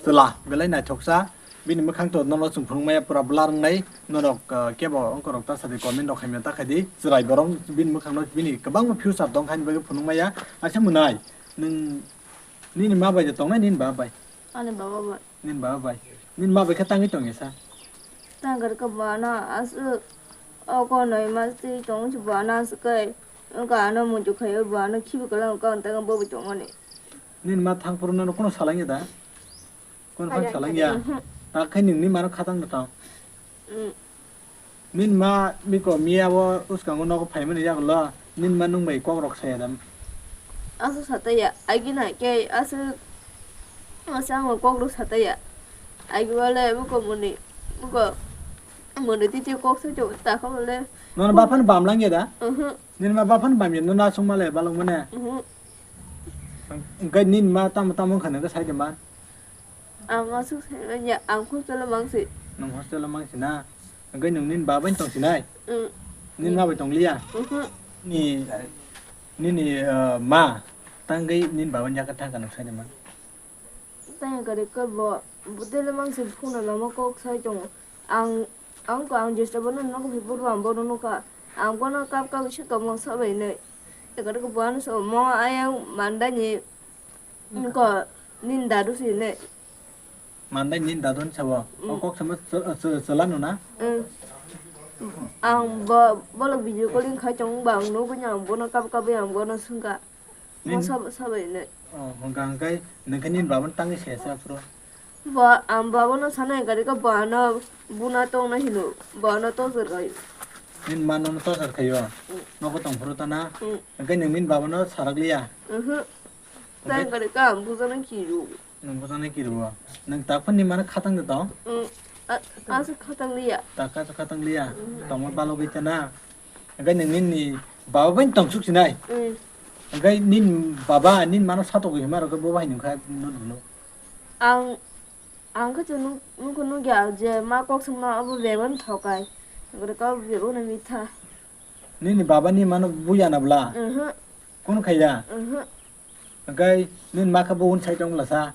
chwla belai naithoksa. Bini mwkhang to nono chwng phunukmaya pura blur wngnai. Norok, ah, kebo wngkorok ta sadi comment rok khaimya ta khaidi. Chwrai borok bini mwkhangno bini kwbangma future tong khaini bagwi phunukmaya. Aisa mwnai nwng nini ma bai de tongnai nini baba bai? Ani baba bai. Nini baba bai. Nini ma bai khe tangwi tongya sa? Tangkar khe bana aswk o konoi ma twi tong si bana aswk kai. Wngkha ano muitu khaio bana khibi kwlwng kha tang bo bai tongmani. Nini ma thang phuru nono kuno salangya da? Kuno phang salangya? Mhm. Ta khe nini mano khatang da tong? Mm. Nini ma biko miya o uskango nogo phaimani yagulo nini ma nwng bai kok rok saya da? Aswk sataya, agina khe aswk aswk ang kok rok sataya. Agi wale buko muni, buko muni titi kok sa jo ta kha wale. Nono baphano bam langya da? Mhm. Nini ma baphano bam ya, nono aswk ma le balok mane? Mhm. Hwnkhe nini ma tamo tamo wngkha nang khe sai de ma? Ang aswk sai manya, ang hostel o mangsi. Nwng hostel o mangsi na? Hwnkhe nwng nini baba ni tong sinai? Mm. Nini ma bai tong liya? Mhm. Ni, nini, eh, ma tangwi nini baba ni yakarwi thangkha nwng sai de ma? Tanya kari khe bo, bo tele mangsi phone lama kok sai tongo. Ang, ang ko ang jesta bono nogo phi buru ang bono nukha. Ang bono kap kap se tongmang sabai nai. Ekar ko bo ano so mo ayang mandani. Ko nin dadu si ne. Mandai nin dadu ni sabo. Mm. O kok sama se-, se-, selano na? Mm. Ang bo, bolok video calling khai tong ba ang nugwi ang bono kap kap ang bono sungka. Mo sab-, sabai ne. Oh, hwnkha hwnkhe nokhe nini baba no tangwi se se aphuru. Bo, ang baba no sana hwnkha khe bo ano buna tongna hino, bo ano torture khaio. Nini ma nono torture khaio? Mm. Nogo tong phuru ta na? Mm. Hwnkhe nwng nini baba no sarak liya? Mhm. Hwnkhe? Tang kare ka ang bujana kiru. Nwng bujana kiru. Nwng tak phani mano khatang de tong? Mm. A-, aswk khatang liya. Tak aswk khatang liya. Mhm. Tongma balogwi ta na? Hwnkhe nwng nini baba bai tong suk sinai? Mm. Hwnkhe nini baba nini mano satokgwi hwnma rok bo bahai nungkha no nungno? Ang, ang khe chwng nuk-, nukho nukya je ma kok songma abo bebani thokai. Hwnkhe ka bebani mitha. Nini baba ni mano buya na bwla? Mhm. Kunu khaiya? Mhm. Hwnkhe nini ma khe bo unsai tong bwla sa?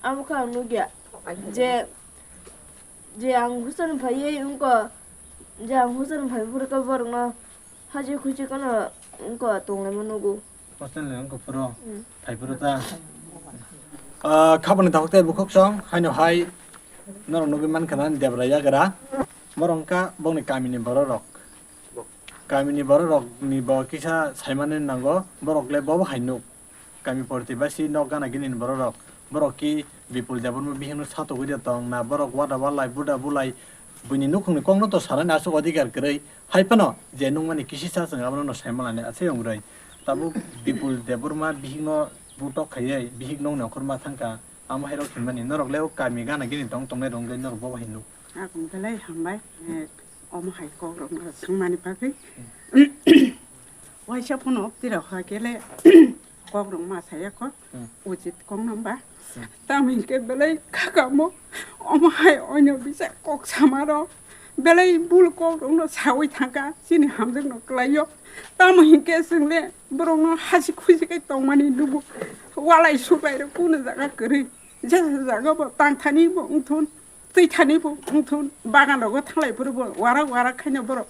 Abo khe ang nukya je, je ang hostel ni phaiwi wngkha, je ang hostel ni phai phuru khe borokno haji khuji kheno wngkha tonglaima nugo. Hostel ni wngkha phuru? Mm. Phai phuru ta? Ah, khabangni takhuk tei bukhuk song haino hai norok nugwi mankha na Debra yagra. Borok wngkha bongni kamini borok rok. Kamini borok rok ni bo kisa saimani nango, borok le bobo hai nuk. Kami porti basi nok gana gini ni borok rok. Borok ki Bipul Debbarma bihikno satogwi de tong na, borok wada walai buda bulai buini nukhungni kokno to sanani aswk odhikar kwrwi. Hai phano je nukmani kisisa chwng abono no saimanlani aswk wngrwi. Tabuk Bipul Debbarma bihikno butok khaiwi bihik nokni okhorma thangkha. Amo hai rok hinmani norok le o kami gana gini tong tongnai rok wngwi norok bobo hai nuk. Akung belai hambai, eh, omo hai kok rok no swngmani bagwi. Waisa phano tira hoi kele kok rok ma saya kho, hmm, uchit kok namba. Hmm. Tamo hinkhe belai kakamo omo hai onyo bisa kok sama rok belai bul kok rok no sawi thangkha chini hamjwk no kwlai o. Tamo hinkhe chwng le borok no hasi khusi khe tongmani nugo. Walai suklai rok kunu jaga kwrwi. Jesa jaga bo tang thani bo wngthun, twi thani bo wngthun, bagan rogo thanglai phuru bo warak warak khaino borok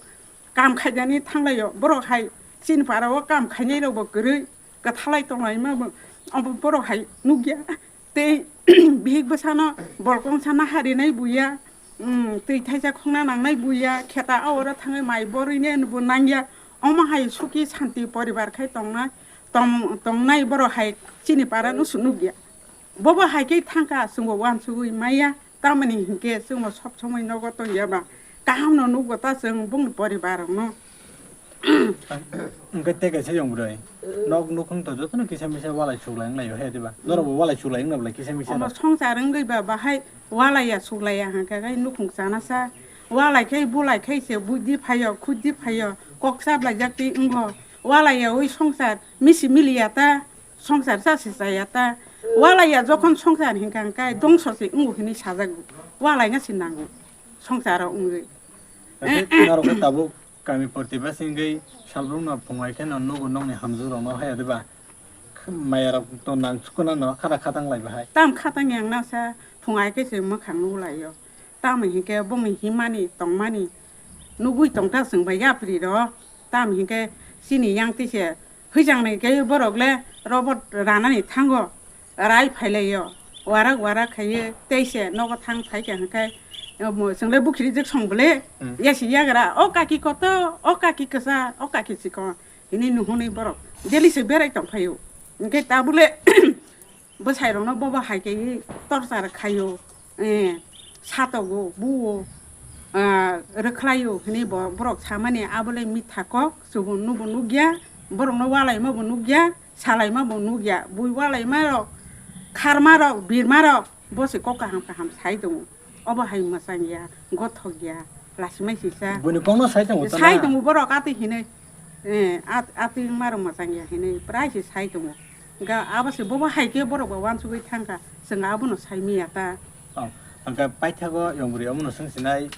kam khaidani thanglaio. Borok hai chini para o kam khainai rok bo kwrwi kwthalai tonglaima bo, abo borok hai nukya. Tei bihik bwsano bolkong sana harinai buya, mm, twi thaisa khongna nangnai buya, kheta aoro thangwi mai borwini bo nangya. Omo hai suki santi poribar khai tongna, tong-, tongnai borok hai chini para no nukya. Bobo hai khe thangkha, chwngbo uansugwi maya, tamoni hinkhe chwngbo sob somoi nogo tongya ba, kaham no nukgo ta chwng bongni poribar rokno. Hwnkhe tei kaisa yong bwrwi, nok nukhung to jotono kisa misa walai suklai wnglaio he diba? Norokbo walai suklai wngna belai kisa misa omo rok. Songsar wngwi ba bahai walai ya suklai ya hwnkhe khai nukhung chana sa, walai khai bulai khai se buidi phaio, khudi phaio, kok chablai jak twi wngkho, walai ya ui songsar misi miliya ta. Songsar sa se chaya ta, Walaiya jokhon songsar hinkha hwnkhe dongso se wngo hinwi sajago. Walaina se nango songsaro wngwi. Hwnkhe norok khe tabuk kami portibasi wngwi salbrumno phungai kheno nugo nokni hamjwkrokno haya diba? Mayarok to nang chukuna no khara khatang lai bahai. Tam khatang yang nasa phungai khe se mwkhang nuglaio. Tamo hinkhe bongni himani tongmani nugwi tongkha chwng bai yapri rok. Tamo hinkhe chini yang tise hwijangnai khe borok le robot ranani thango rai phailaio. Warak warak khaiwi teise nogo thang phaikha hinkhe chwng le bukhirijwk song bole. Hmm. Yasi yagra o kaki koto o kaki kwchar o kaki chikon hinwi nuhunwi borok daily se berai tongphaio. Hinkhe tabuk le bwsairokno bobo hai khe torchar khaio, eh, satogo, buo, ah, rwkhlaio hinwi bo borok samani abo le mitha kok, chubui nubo nukya, borokno walaima bo nukya, salaima bo nukya, bui walaima rok, kharma rok, birma rok, bo se kok kaham kaham sai tongo. Obo hai mwchang ya, gothok ya, lasimai sisa. Buini kokno sai tongo tana? Sai tongo borok atwi hinwi. Eh, at-, atwi wngmarok mwchang ya hinwi prai se sai tongo. Ga abo se bobo hai khe borok bo wansugwi thangkha, chwng abono sai miya ta. Oh, hwnkhe paithago yong bwrwi omono swng sinai.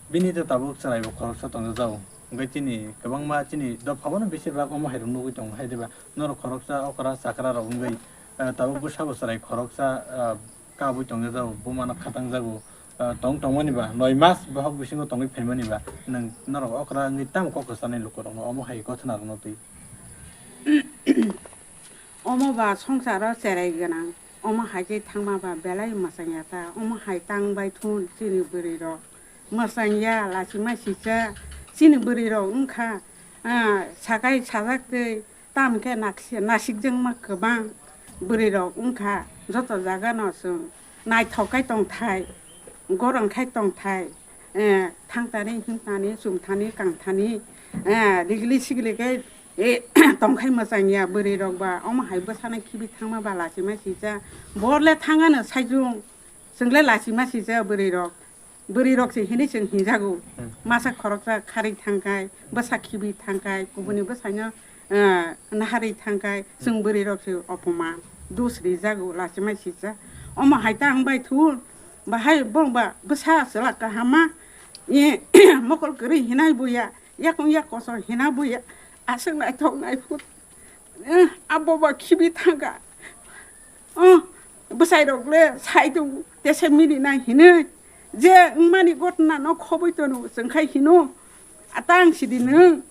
Bini to tabuk chwrai bo khoroksa tongjago. Hwnkhe chini kwbangma chini dopha bono besibak omo hai rok nugwi tongo hai diba? Norok khoroksa okra chakra rok wngwi, eh, tabuk bwsa bo chwrai khoroksa, eh, kabui tongjago, bumano khatangjago, ah, tong tongmani ba, noi mas bohok bisingo tongwi phaimani ba, nwng norok okra wngwi tamo kok kwcharnai lukurokno omo hai gothnarokno twi? Omo ba songsaro cherai gwnang, omo hai khe thangma ba belai mwchang ya ta, omo hai tang bai thun chini bwrwi rok mwchang ya, lachima sisa chini bwrwi rok wngkha, ah, sakai sajak twi, Tamo khe naksi-, nasikjakma kwbang bwrwirok wngkha, joto jagano chwng naithok khe tongthai, gorong khe tongthai, eh, thangtani, himtani, chumthani, kangthani, eh, rigli sigli khe, eh, tongkhai mwchangya bwrwirok ba. Omo hai bwsano khibi thangma ba lachima sijak. Bo le thangano saichung, chwng le lachima sijak bwrwirok. Bwrwi rok se hinwi chwng hinjago. Hmm. Masa khoroksa kharwi thangkhai, bwsa khibi thangkhai, kubuni bwsaino, eh, naharwi thangkhai, chwng bwrwi rok se opoman, dus rijago, lachimai sijak. Omo hai ta wngbai thun, bahai bongba bwsa chwla kahama, eh, mokol kwrwi hinai buya, yakung yak koso hina buya, aswk naithok naiphut. Eh, abo ba khibi thangkha. Oh, bwsai rok le sai tongo, tesa mili nai hinwi. Je wngmani gotna no khoboi tono, chwng khai hino. Atang sidi nwng,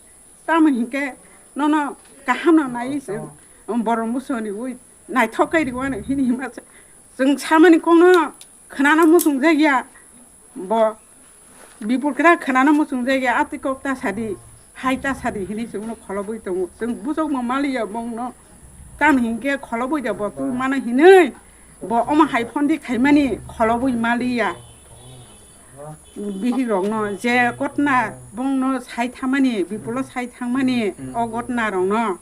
tamo hinkhe nono kaham no nai se, borok muso ni ui naithok kai riwano hini hima se. Chwng samani kokno khwnana muchung jakya. Bo Bipul kwrak khwnana muchung jakya, "Atwi kok ta sadi, hai ta sadi," hinwi chwngno kholobwi tongo. Chwng bujokma maliya bongno, tamo hinkhe kholobwi da bo twi mano hinwi, bo omo hai phondi khaimani kholobwi maliya. Bihik rokno je gotna bongno sai thamani, Bipulo sai thangmani, o gotna rokno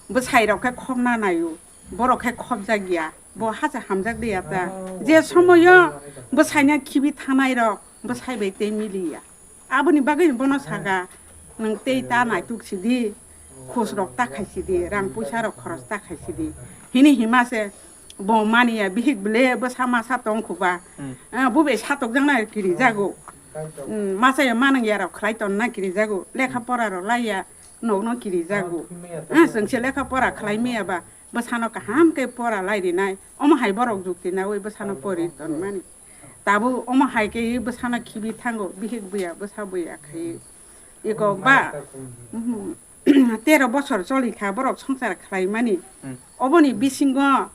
bwsai rok khe khopna naio, borok khe khopjak ya. Bo hacha hamjak de ya ta. Je somoyo bwsaina khibi thanai rok bwsai bai tei miliya. Aboni bagwi bono saka, "Nwng tei ta naituk sidi, khus rok ta khai sidi, rang puisa rok khoros ta khai sidi." Hini hima se bo maniya, bihik bele bwsa masa tong khuba. Hmm. Ah, bo bai satokjakna kiri jago. Hmm, masa ya manang ya rok khlai tonna kiri jago. Lekha pora rok laiya nokno kiri jago. Ah, chwng se lekha pora khlai miya ba. Bwsano kaham khe pora lai rinai, omo hai borok jukti naui bwsano pori tonmani. Tabuk omo hai khe bwsano khibi thango, bihik buya, bwsa buya khai. Iko ba, mm, tero bosor choli kha borok songsar khlai mani. Hmm. Oboni bisingo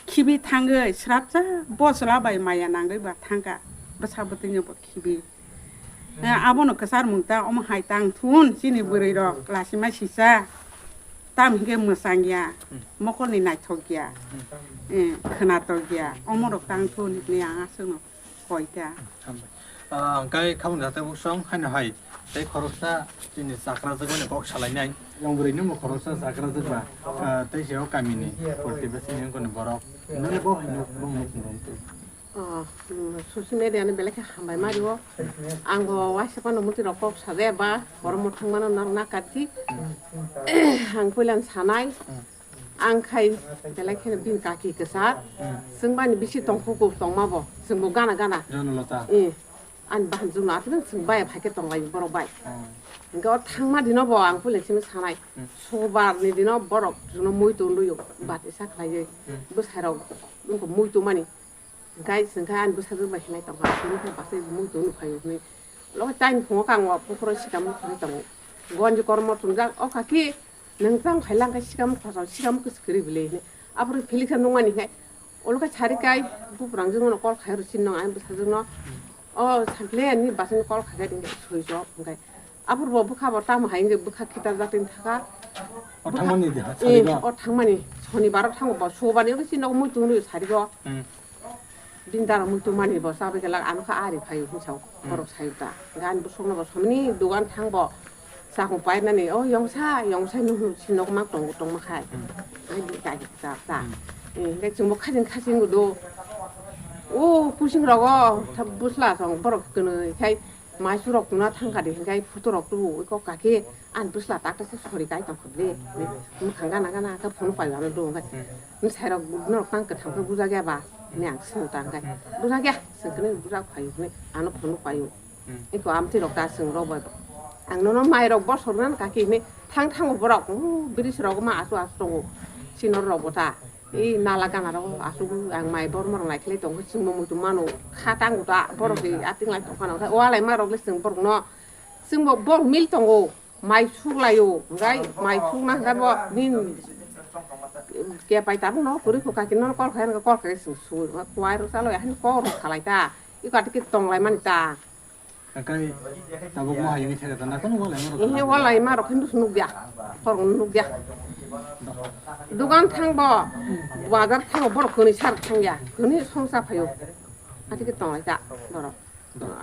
khibi thangwi srapsa bosla bai maya nangwi ba thangkha, bwsa bwtwino bo khibi. Eh, abono kwchar mung ta, omo hai tang thun chini bwrwi rok lachima sisa. Tam hinkhe mwchang ya, hmm, mokolni naithok ya, hmm, eh, khwnatok ya, omo rok tang thun hinwi ang aswkno koi ta. Hambai. Ah, hwnkhe khamung jate buksong haino hai tei khoroksa chini chakra jagoni kok salainai. Yang bwrwi nungbo khoroksa chakra jagba, ah, tei se o kamini portibasi ni wngkoni borok. Nini bo hai nuk, bo nuk nung twi. Oh, mm, social media ni belai khe hambai ma rio. Ang bo waisa phano muti rok kok saja ba, borok mothang mano norok na kati. Ang puila sanai. Ang khai belai kheno bini kaki kwchar. Hmm. Chwng bani bisi tongkhuku tongma bo. Chwngbo gana gana. Jonolata. Eh, ani bahan jwngno atwrwng chwng bai phai khe tonglai borok bai. Hmm. Hwnkhe o thangma dino bo ang puila simi sanai. Hmm. Sobar ni dino borok chwngno mui tong luyo. Hmm. Bati sa khlaiwi. Hmm. Bwsai rok wngkha mui tongmani. Hingkai chwngkha ani bwsajwk bai hinai tongkha, chwngkha baksa mui tong nukhaio hinwi. Ulo tei phungo kang o pukhoro sikam nukharwi tongo. Gonji kormo tongjak, o kaki, nwng tang phai lang khe sikam khasao, sikam kwchwk kwrwi bwlwi hinwi. Aphuru Felix-a nukmani hinkai, ulo khe sari kai, buprang jwngno call khai rw sin nang ani bwsajwkno. O sakle ani bwsajwkno call khai khe switch off hinkai. Aphuru bo bwkha bo tamo hai wngwi bwkha khitar jatwi thaka. O thangmani de, eh, sarigo. O thangmani, sonibaro thango bo, sobani wngwi chini nogo muitu hwnwi sarigo. Hmm. Bini dara muitu mani bo chabai gelak, ano kha ari phaio hinwi sao, hmm, borok saio ta. Gani bwswkno bo somani dogan thang bo, chakung painani, o yongsa, yongsa nung nung chini nogo mang tongo, tongma khai. Hmm. Ai bini kaki ta, ta. Hmm. Eh, hingke chwngbo khajing khajing do. O kusing rogo, thap bwsla tong, borok kwnwi khai. Maisu rok tuna thangkha de, hingkai photo rok tubu, iko kaki, ani bwsla tak tak se sori kai tong khobli. Mwkhang gana gana khe phone pai ano do, hingkai. Bwsai rok norok tang kwthang khe buja gya ba, ni ang sino ta, hingkai. Buja gya, sengkhe buja khayo, hini ano phone paio. Iko amtwi rok ta seng rok bai. Ang nono mai rok bosor nan kaki, hini thang thango borok, uh, bridge rok ma asu asu tongo. Sinor rok bo ta. I nala gana rok asuk ang mai bor morong lai khlai tong khe chwngno muitu mano kha tango ta borok de ating lai tong phano khe walai ma rok le chwng borok no chwngbo borok mil tongo mai suk laio hwnkhe mai suk na hwnkhe bo nin kepai tabuk no kwrwi kho kaki no call khai khe call khai chwng su kwai rok chalo ya hani kok rok khalai ta i kati ki tong lai mani ta. Akai tabuk mo hayung thega ta nakon walai ma rok. Ehe walai ma rok hindu nukya. Khorok nukya. Dugan thang bo, bazar thang bo borok kwnwi sar thangya. Kwnwi songsa phaio. Ati ke tonglai ta borok.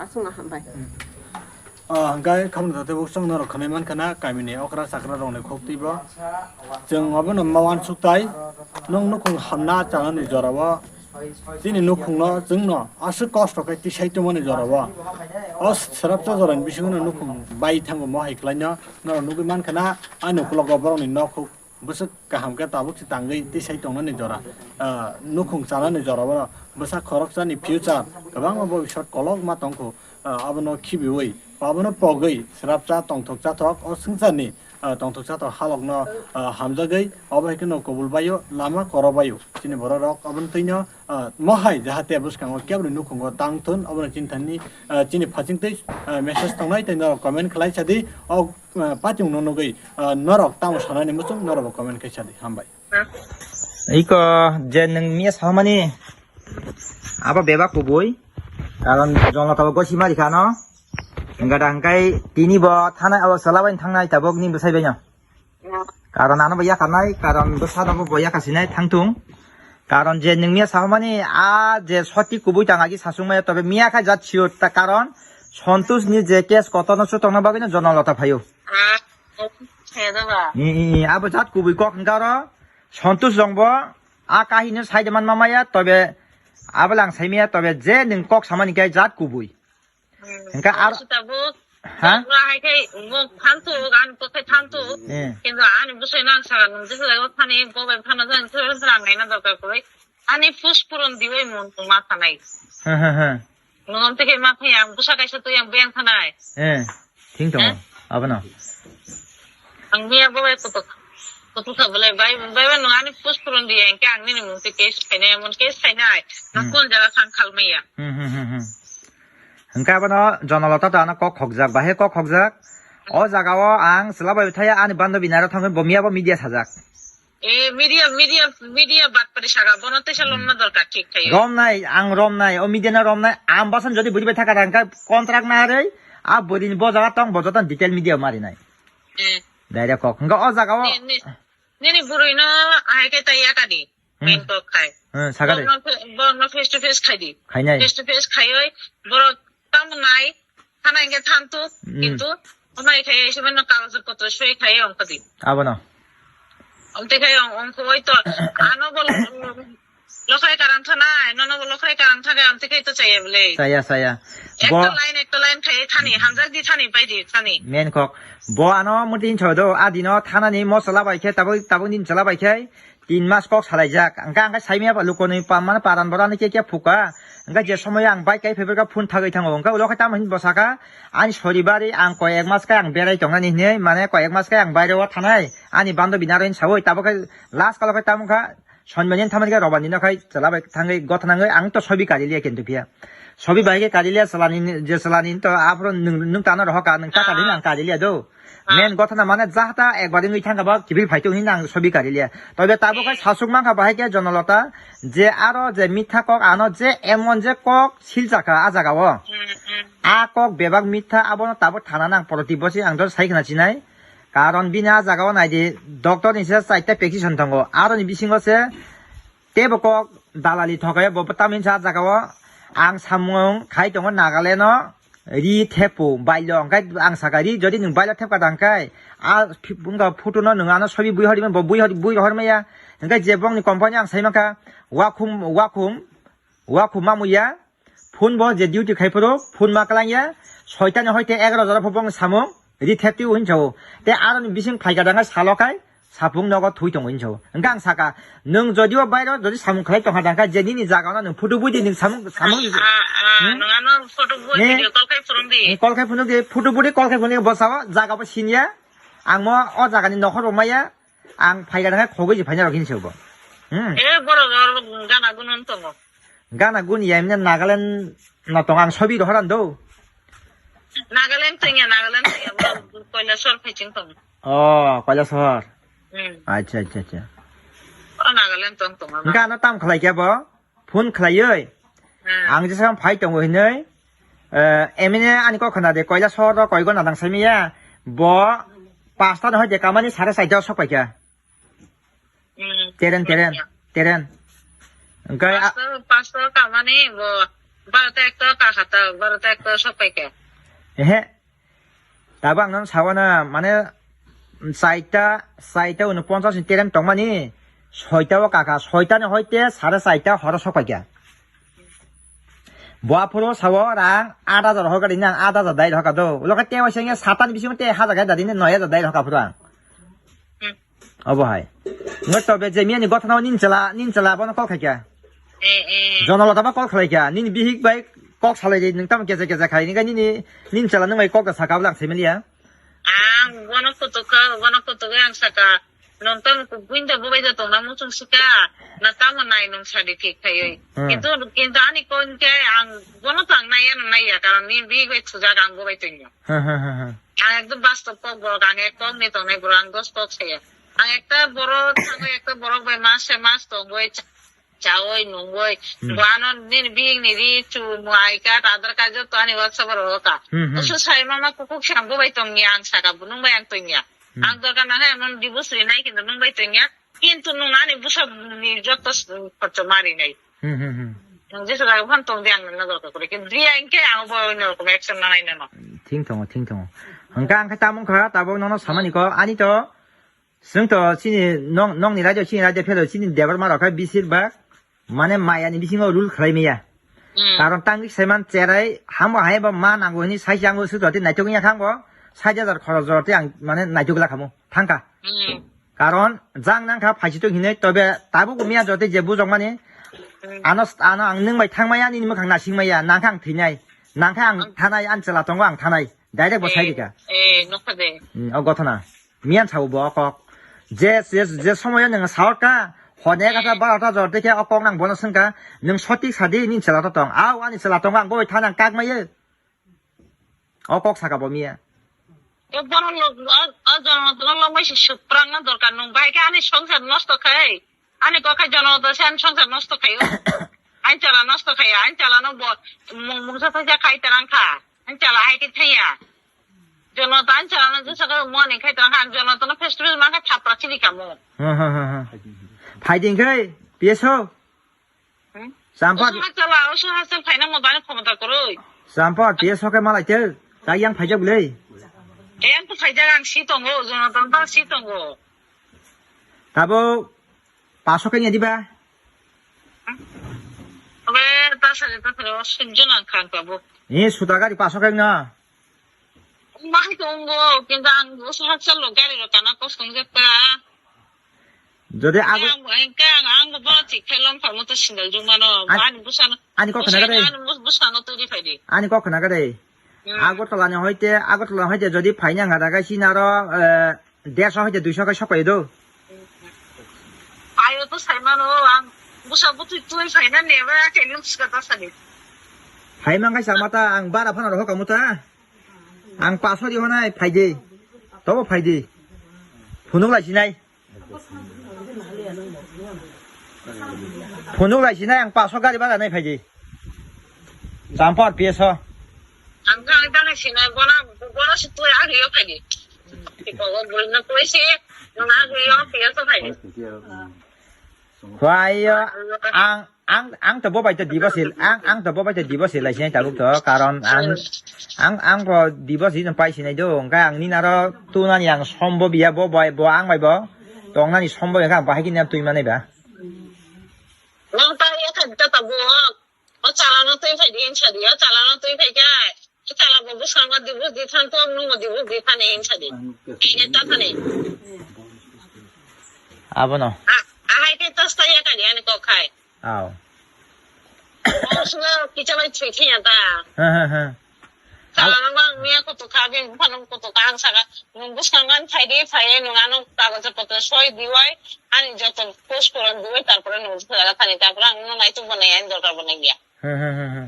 Asung aham bai. Ah, hingkai khamna jate buk song norok khanai man khana kamini okra sakra rok ni khok twi bo. Chwng obono ma wansuk tai. Nong nukhung hamna chanani jorao. Chini nukhungno chwngno aswk kosto khe tisai tongmani jorao. O swrapsa jorani bisingono nukhung bai thango mo hai khlaino norok nugwi mankha na ani ukologo borokni nok huk bwswk kaham khe tabuk se tangwi tisai tongnani jora. Ah, nukhung chanani jorao bwsa khoroksani future kwbangma bobiswt kolokma tongkhu. Ah, abono khibiwi, abono pogwi swrapsa tongthok chathok o swngcharni, ah, tongthok chathok halokno, ah, hamjagwi obo hai kheno kobul baio, lama koro baio. Chini borok rok aboni twino, ah, mohai jahate bwskango keboni nukhungo tang thun, obono chini thani, ah, chini phachingtwi, ah, message tongnai tei norok comment khlai sadi, o, ah, paitungno nugwi, ah, norok tamo sanani muchung norokbo comment khai sadi. Hambai. Iko je nwng miya samani abo bebak kubui, karon jongla tabo gosi mari khano. Hingkha da hingkai tini bo thanai abo chwla bai thangnai tabuk ni bwsai bai no. Karon ano bo yakarnai, karon bwsa no bo yakasinai thangthung. Karon je nwng miya samani a je soti kubui tang agi sasung maya tobe miya khai jat siyot ta karon Santosh ni je case kotor no chutong na bagwi no Jonalata phaio. Ah, saya dah. I, i, i, abo jat kubui kok hingka oro Santosh jong bo a kahino sai de man mamaya tobe abo lang sai maya tobe je nwng kok samani khe jat kubui. Hmm. Hingka ar- Tabuk, ha? Tabuk hai khai mo phantu, gan ko khai phantu. Eh. Kintu ani busai nang sa nung jis lai thani ko bai phano jang thang ngai na dorkar koi. Ani pus puron diwi mun ma thanai. Ha, ha, ha. Nungam tike ma phai ang busa kaisa tui ang beng thanai. Eh, thing tongo. Eh? Abono. Ang miya bo bai kutuk. Kutuk kha bolai bai, bai bai nung ani pus puron di ang ke ang nini mung tike case khainai, mon case khainai. Na kon jaga khang khal maya. Hmm, hmm, hmm, hmm. Hingke abono Jonalata to ano kok khokjak, bahai kok khokjak. O jaga o ang chwla bai thaya ani bandobi naro thangwi bo miya bo media sajak. Eh, media, media, media batpari saga, bono tesa lomna dorkar thik thaio. Romnai, ang romnai, o media no romnai, ang bosan jodi buri bai thaka rang ka contract na rei, a buri ni bo jaga tong, bo joto detail media mari nai. Eh. Direct kok. Hingke o jaga o. Ni, ni, nini buri no ahai ke tai ya kadi. Hmm. Main kok khai. Hmm, saga de. Bono fe-, bono face to face khai di. Khai nai. Face to face khai oi, boro Tamo nai, thana hingke thantu, hmm, kintu, omo hai khai, se mano kagoj potro soi khai, ongkha di. Abono. Omte khai, ong, ongkha oi to, ano bo lokhrai karan thana, nono bo lokhrai karan thana, omte khai to chaya bole. Chaya, chaya. Ekta bo line, ekta line khai thani, hamjak di thani, pai di thani. Men kok. Bo ano mutin chodo, adino thanani mosola bai khe, tabuk, tabuk din chola bai khe, Tin mas kok salaijak. Hwnkhe ang khe saimaya lukonwi pa-, mane paran borani khe khe phuka. Hwnkhe je somoyo ang bike kai phaibrwkha phone thagwi thango. Hwnkhe ulo khe tamo hinwi bwsakha, ani sorry bari ang koi ek mas khe ang berai tongnani hinwi, mane koi ek mas khe ang baireo thanai. Ani bandobi naro hinwi saui, tabuk khe last kalo khe tamo kha, Sonbani thamani khe Robani no khai chwla bai thangwi gotha nangwi ang to sobi kari liya kintu phiya. Sobi bai khe kari liya chwlani, je chwlani to aphuru nwng, nwng tano rohor ka, nwng ta kari ang kari liya do. Men gotha na mane jahata ekbar wngwi thangkha ba kiphil phai tong hinwi ang sobi kari liya. Tobe tabuk khai sasuk mankha bahai khe Jonolota je aro je mitha kok ano je emon je kok siljakha a jaga o. A kok bebak mitha abono tabuk thana nang proti bosi ang to sai khna chinai. Karon bini a jaga o naidi doctor ni se chaita prescription tongo. Aroni bisingo se tebo kok dalali thokai bo tamni sa jaga o ang samung khai tongo Nagaland o ri thepo bailo hwnkhe ang saka ri jodi nwng bailo thepka da hwnkhe a phi-, wngkha photo no nwng ano sobi bui hori bo bui hori bui rohor maya hwnkhe je bongni company ang sai mankha wakhum wakhum wakhum mamuya. Phone bo je duty khai phuru phone ma kwlangya, soitani hoite egaroh jora pho bongni samung ri theptwi hinwi sao. Te aroni bising phaikha dangkha salo khai sapung nogo thwi tongo hinwi sao. Hwnkhe ang saka, nwng jodio bairo jodi samung khlai tongkha dangkha je nini jagao nwng photo bui di nwng samung, samung. Ah, ah, Hmm? Nwng ano photo bui Ne? Video call khai phurung di. Call khai phunuk di, photo bui di, call khai phunuk di, bo sao, jaga bo sinya. Ang mo o jagani nokhor bo maya. Ang phaikha dangkha khogwi se phaina rok hinwi sao bo. Hmm. E borok gana gunun tongo. Gana gun ya emne Nagaland no tong ang sobi rohoran do. Nagaland tongya, Nagaland tongya, bo Koilasor phaiching tong. Oh, Koilasor. Hmm. Acha, acha, acha. O Nagaland tong tong. Gana tam khlai kya bo? Phone khlaiwi. Hmm. Ang jesa phai tongo hinwi. Eh, emne ani kok khna de Koilasor ro koi gona dang saimiya. Bo pasta no hoide kamani sare saita sok paikha. Hmm. Teren, teren, teren. Hwnkhe a- Pastor, pastor kamani bo barota ekta kahata, barota ekta sopai khe. Ehe. Tabuk ang nang sawana, mane, saita, saita uno ponchas ni teren tongmani, soita o kaka, soita ni hoite sare saita horo sopai khe. Bo aphuru sao rang aat hajar hokha rini, ang aat hajar dai hokha do. Ulo khe tei waisa wngya satan bisingo tei hajar khe dadi noi hajar dai hokha phuru ang. Hmm. Obo hai. Ngo tobe je miyani gotha no nin chala, nin chala bono kok khaikha. Eh, eh. Jonolota ba kok khlaikha. Nini bihik bai kok salai di, nwng tamo keja keja khai. Nini, nini chala nwng bai kok da saka bwlak similia. Ang bono kutuk kha, bono kutuk ang saka. Nwng tamo window bo bai da tongna muchung sika, na tamo nai nwng sadi thik khaiwi. Hmm. Kintu, kintu ani kon khe ang bono tang naiya, naiya, karon ni bihik bai thujak ang bo bai tongya. Hmm, hmm, hmm, hmm. Ang ekdom bastop kok borok, ang ek kok ni tongnai borok, ang dos kok saya. Ang ekta borok thango, ekta borok bai mas se mas tongoi, cha-, chaoi, nungoi. Hmm. Bo ano nini bihik ni ri, chu, mu, I card, Aadhaar card joto ani WhatsApp o rohor ka. Hmm, hmm. Oso sai mama kukhuk se ang bo bai tongya, ang saka bo nung bai ang tongya. Hmm. Ang dorkar nang hai, ang nono divorce rinai, kintu nung bai tongya. Kintu nung ani bwsa ni joto s-, khorcho ma rinai. Hmm, hmm, hmm. Nung jesu jaga phan tong di ang nang dorkar kore. Kintu ri ang khe ang bo ino rokom action na nai nano. Thing tongo, thing tongo. Hwnkhe ang khe tamo wngkha, tabuk nono samani ko, ani to, swng to, chini nong, nongni radio, chini radio phelo, chini Debbarma rok khe bisir bak. Mane maya ni bisingo rule khlai maya. Hmm. Karon tangwi saiman cherai hamo hai bo ma nango hini sai chango su jati naitok ya thango. Sait hajar khorok jati ang mane naitok la khamo. Thangka. Hmm. Karon jang nang kha phaisi tok hinai tobe tabuk miya jati je bujok mani. Hmm. Ano, ano ang nwng bai thang maya nini mwkhang nasing maya nang kha ang thinai. Nang kha ang thanai an chela tongo ang thanai. Direct bo sai rika. Eh, nokha de. Hmm, o gothana. Miyan sao bo kok. Je, je, je somoyo nwng saor ka, hone ka ta barota jor dekhe o kok nang bono swngka, nwng sotik sadi nini chela to tong. Au ani chela tongo ang boi thanang kak maye. O kok saka bo miya. E bono log, o, o jono to log mai se suprang na dorkar nwng bai ka ani songsar nosto khai. Ani kok khai jono to se ani songsar nosto khai o. Ani chala nosto khai, ani chala no bo mung, mungsa thai ja khai tarang kha. Ani chala hai ke thaya. Jonathan chalano jesa khe moni khai tong kha, ang Jonathan face to face ma khe thapra chini kamo. Ha, ha, ha, ha. Phaiding khai, P S O. Hmm? Sampar. Oso ha chala, oso ha chal phaina mo bani khomota koroi. Sampar, P S O khe malai te, ta yang phaijak le. E ang to phaijak ang si tongo, Jonathan ta si tongo. Tabo, paso khe ni diba? Obe ta sari ta sari, o sujjo nang kha ang tabo. E, suda gari paso khe na. Bahai tongo, kintu ang oso hakchal lo gari rok kana kosong jeta. Jodi ago Ang, ang, ang, ang bo thik khe long phaimo to sindal jung mano. Ani, Ani bwsano, ani kok khna bwsano gade. Ani bwsano twi di phaidi. Ani kok khna gade. Hmm. Agartala ni hoite, Agartala ni hoite jodi phaina nga daga sinaro, eh, derso hoite duiso kai sopai do. Payo to sai mano, ang bwsa bwtwi twi phaina neba khe nung sikata sani. Phai mang kai sama ta, ang bara phano roho kamu ta. Ang paso di honai phaidi. Tobo phaidi. Phunuk lai sinai. Phunuk lai sinai ang paso gari bara nai phaidi. Champor P S o. Ang kang dang sinai bona, bona si tu ya rio phaidi. Iko go bul na tu si, na rio P S o phaidi. Huaio ang, ang, ang to bobai to dibosil, ang, ang to bobai to dibosil lai sinai tabuk to, karon ang, ang, ang bo dibosil no pai sinai do, hwnkhe ang nini aro tunani ang sombo biya bo bai, bo ang bai bo tongnani sombo hwnkhe ang bahai kini twi manai ba. Nang ta ya kha ta tabuk. O chalano twi phai di, hinsa di, o chalano twi phai khe. O chala bo bwskango divorce di than to, nwng bo divorce di thani hinsa di. Ine ta thani. Abono. A, ahai khe tas ta ya kani ani kok khai. Aw. O sula kicha bai thwi thwi ya ta. Ha, ha, ha. Chalano bang miya kutu kha, bini buphanw kutu kha, ang saka, nwng bwskango ani phai di, phai di, nwng ano kagoj potro soi di oi, ani joto post poron di oi, tarpore nwng bwskango thani, tarpore ang nwng naituk bo nai, ani dorkar bo nai ya. Hmm, hmm, hmm, hmm.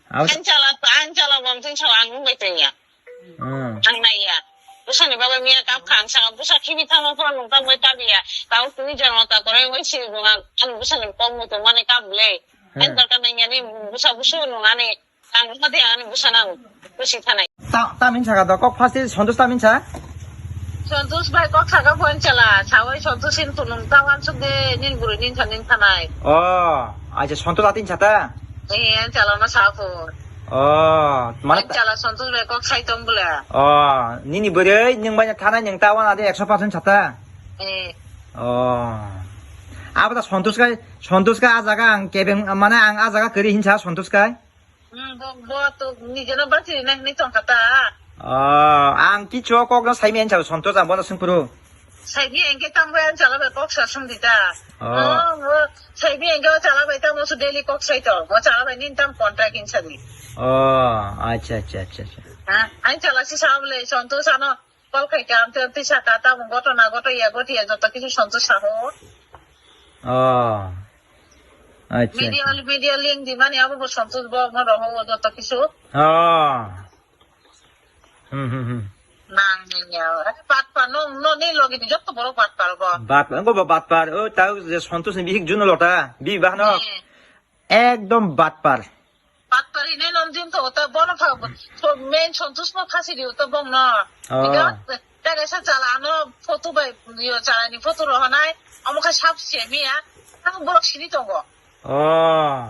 Abo Ang chala, ang chala bom tin sawa ang nwng bai tanya. Hmm. Ang nai ya. Bwsani bagwi miya kap kha, ang saka bwsa khibi thangma phano nwng tak bai kap ya. Tao tini jano ta kore oi si nwng ang, ani bwsani kok muitu mane kap le. Hmm. Ani dorkar nai ya ni bwsa bwsu nwng ani Ang ma de ani bwsano ang kusi thanai. Ta, ta min saka do kok first day Santosh ta min sa? Santosh bai kok saka phone chala, sawai Santosh in tunung ta wan suk de nin buru nin than nin thanai. Oh, acha Santosh atin sa ta? Eh, an chala ma sa phone. Oh, mana An chala Santosh bai kok sai tong bula. Oh, nini bwrwi ning bai thanai ning ta wan ade ekso percent sa ta? Eh. Oh. Abo ta Santosh kai, Santosh kai a jaga ang kebeng, mane ang a jaga kari hinsa Santosh kai? Hmm, bo, bo to nijeno bachiri nang ni tongkha ta. Oh, ang kichu o kok no saimi ang chalo Santosh ang bono sungpuru. Saimi ang ke tang bai ang chala bai kok sa sung di ta. Oh. Oh, oh, saimi ang ke chala bai tang mo su daily kok sai to. Mo chala bai nin tam contract in sadi. Oh, acha, acha, acha, acha. Ha, ang chala si sa bole Santosh ano call khai ka amte amte sa ka ta mo goto na goto ya goto ya joto kichu Santosh sa ho. Oh. Acha, acha. Media, media link di mani abo bo Santosh bo mo roho o joto kichu. Oh. Hmm, hmm, hmm. Nang ni ya. Eh, bat pa no, no ni logi ni joto borok bat pa bo. Bat pa, ngo bo bat pa. O ta je Santosh ni bihik juno lota. Bi bahno. Eh. Ekdom bat par. Bat pa ri ne non din to ta bono pha. So main Santosh no khasi di to bong no. Oh. Biga, ta ga sa chala no photo bai, yo chala ni photo ro hanai. Amo kha sab se mi ya. Ang borok sini tongo. Oh.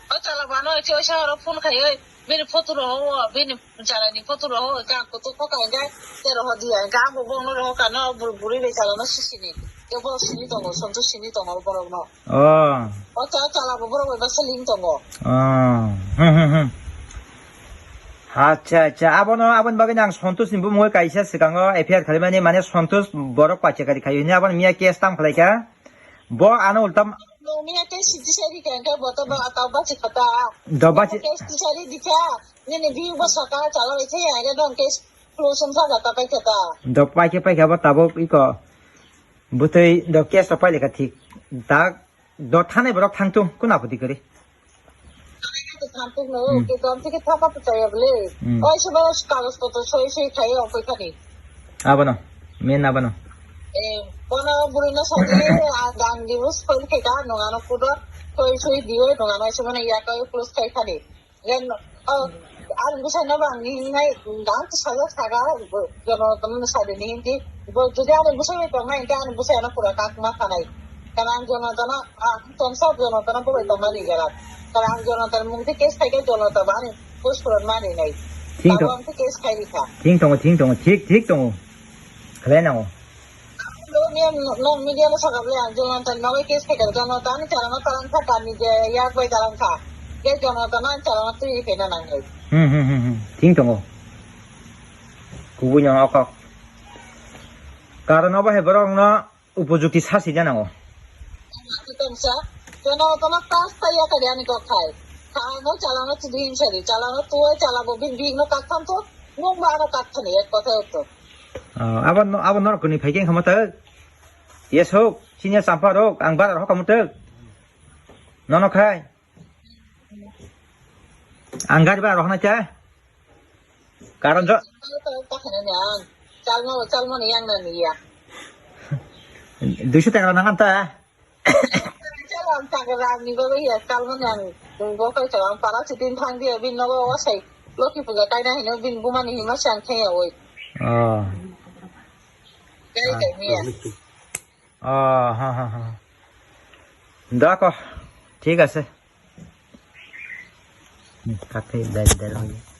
O chala bano, che o sahoro phone khai, oi, bini photo roho, bini chala ni photo roho, ka kutu ko ka ga, te roho dia, ga bo bong no roho ka no, bur-, buri be chala no sisi ni. Ke bo sini tongo, Santosh sini tongo borok no. Oh. O cha chala bo borok ba seling tongo. Oh. Hmm, hmm, hmm. Acha, acha. Abono, aboni bagwi nang Santosh ni bumung kaisa swkango F I R khalimani, mane Santosh borok pacha kari khai hini, aboni miya case tam khlai kha. Bo ano ulta Nungni ate sidi sari kangka boto ba atau ba sikata. Do ba si- Case tisari dikha. Nini biu ba saka chala bai thaya ere dong case close on sa jata pai khata. Do pai khe pai khe bo tabuk iko. Butui do case to pai lekha thik. Dak do thane borok thangtung kuna pudi kari. Thantung no, Hmm. Ke dom thike thapa to chaya bole. Hmm. Oi se ba kagos potro soi soi khai o koi khani. Abono, men abono. Eh, bono buri no sadi, ang, ang divorce koi khe ka, nung ano kudo, koi sui diyo, nung ano se mane ya koi close kai khani. Yen, oh, ang busa no bang ni nai, dang to saja saga, jono tono sadi ni hindi, bo jodi ano busa me tong nai, ang busa ano pura kak ma khanai. Kana ang jono tono, ah, tong sa jono tono bo tong mani gara. Kana ang jono tono mungti case khai ke jono to bani, close pura mani nai. Thing to. Tabo ang case khai ni kha. Thing tongo, thing tongo, thik, thik tongo. Khlai nango. Lo miya no media no sakap le ang Jonathan no case khai kha, Jonathan ni chalano talang kha, kami je yak bai talang kha. Ke Jonathan no chalano twi khe na nang nai. Hmm, hmm, hmm, hmm. Thing tongo. Kubui no okok. Karon obo hai borok no upojukti sasi jana o. Ati tomsa, jono tono tas ta ya kari ani kok khai. Khano chalano tu din sari, chalano tu chala bo bin bin no kak tham to, mung ba no kak thani ek kotha to. Ah, abo no, abo norok ni phai khe khama tak. Yes hok, senior champa rok, ang bara rok kamu tak. Nono khai. Ang gari bara rok na cha. Karon jo. Chalmo, chalmo ni yang na ni ya. Duiso taka nang ta. Chalmo taka ni go ya, chalmo ni ang. Go kai chalmo para sitin thang dia bin no go sai. Loki puja kai na hino bin buma ni hima sang khe ya oi. Oh. Kai kai ni ya. Oh, ha ha ha. Dako. Thik ase. Hmm, kakai dai dai.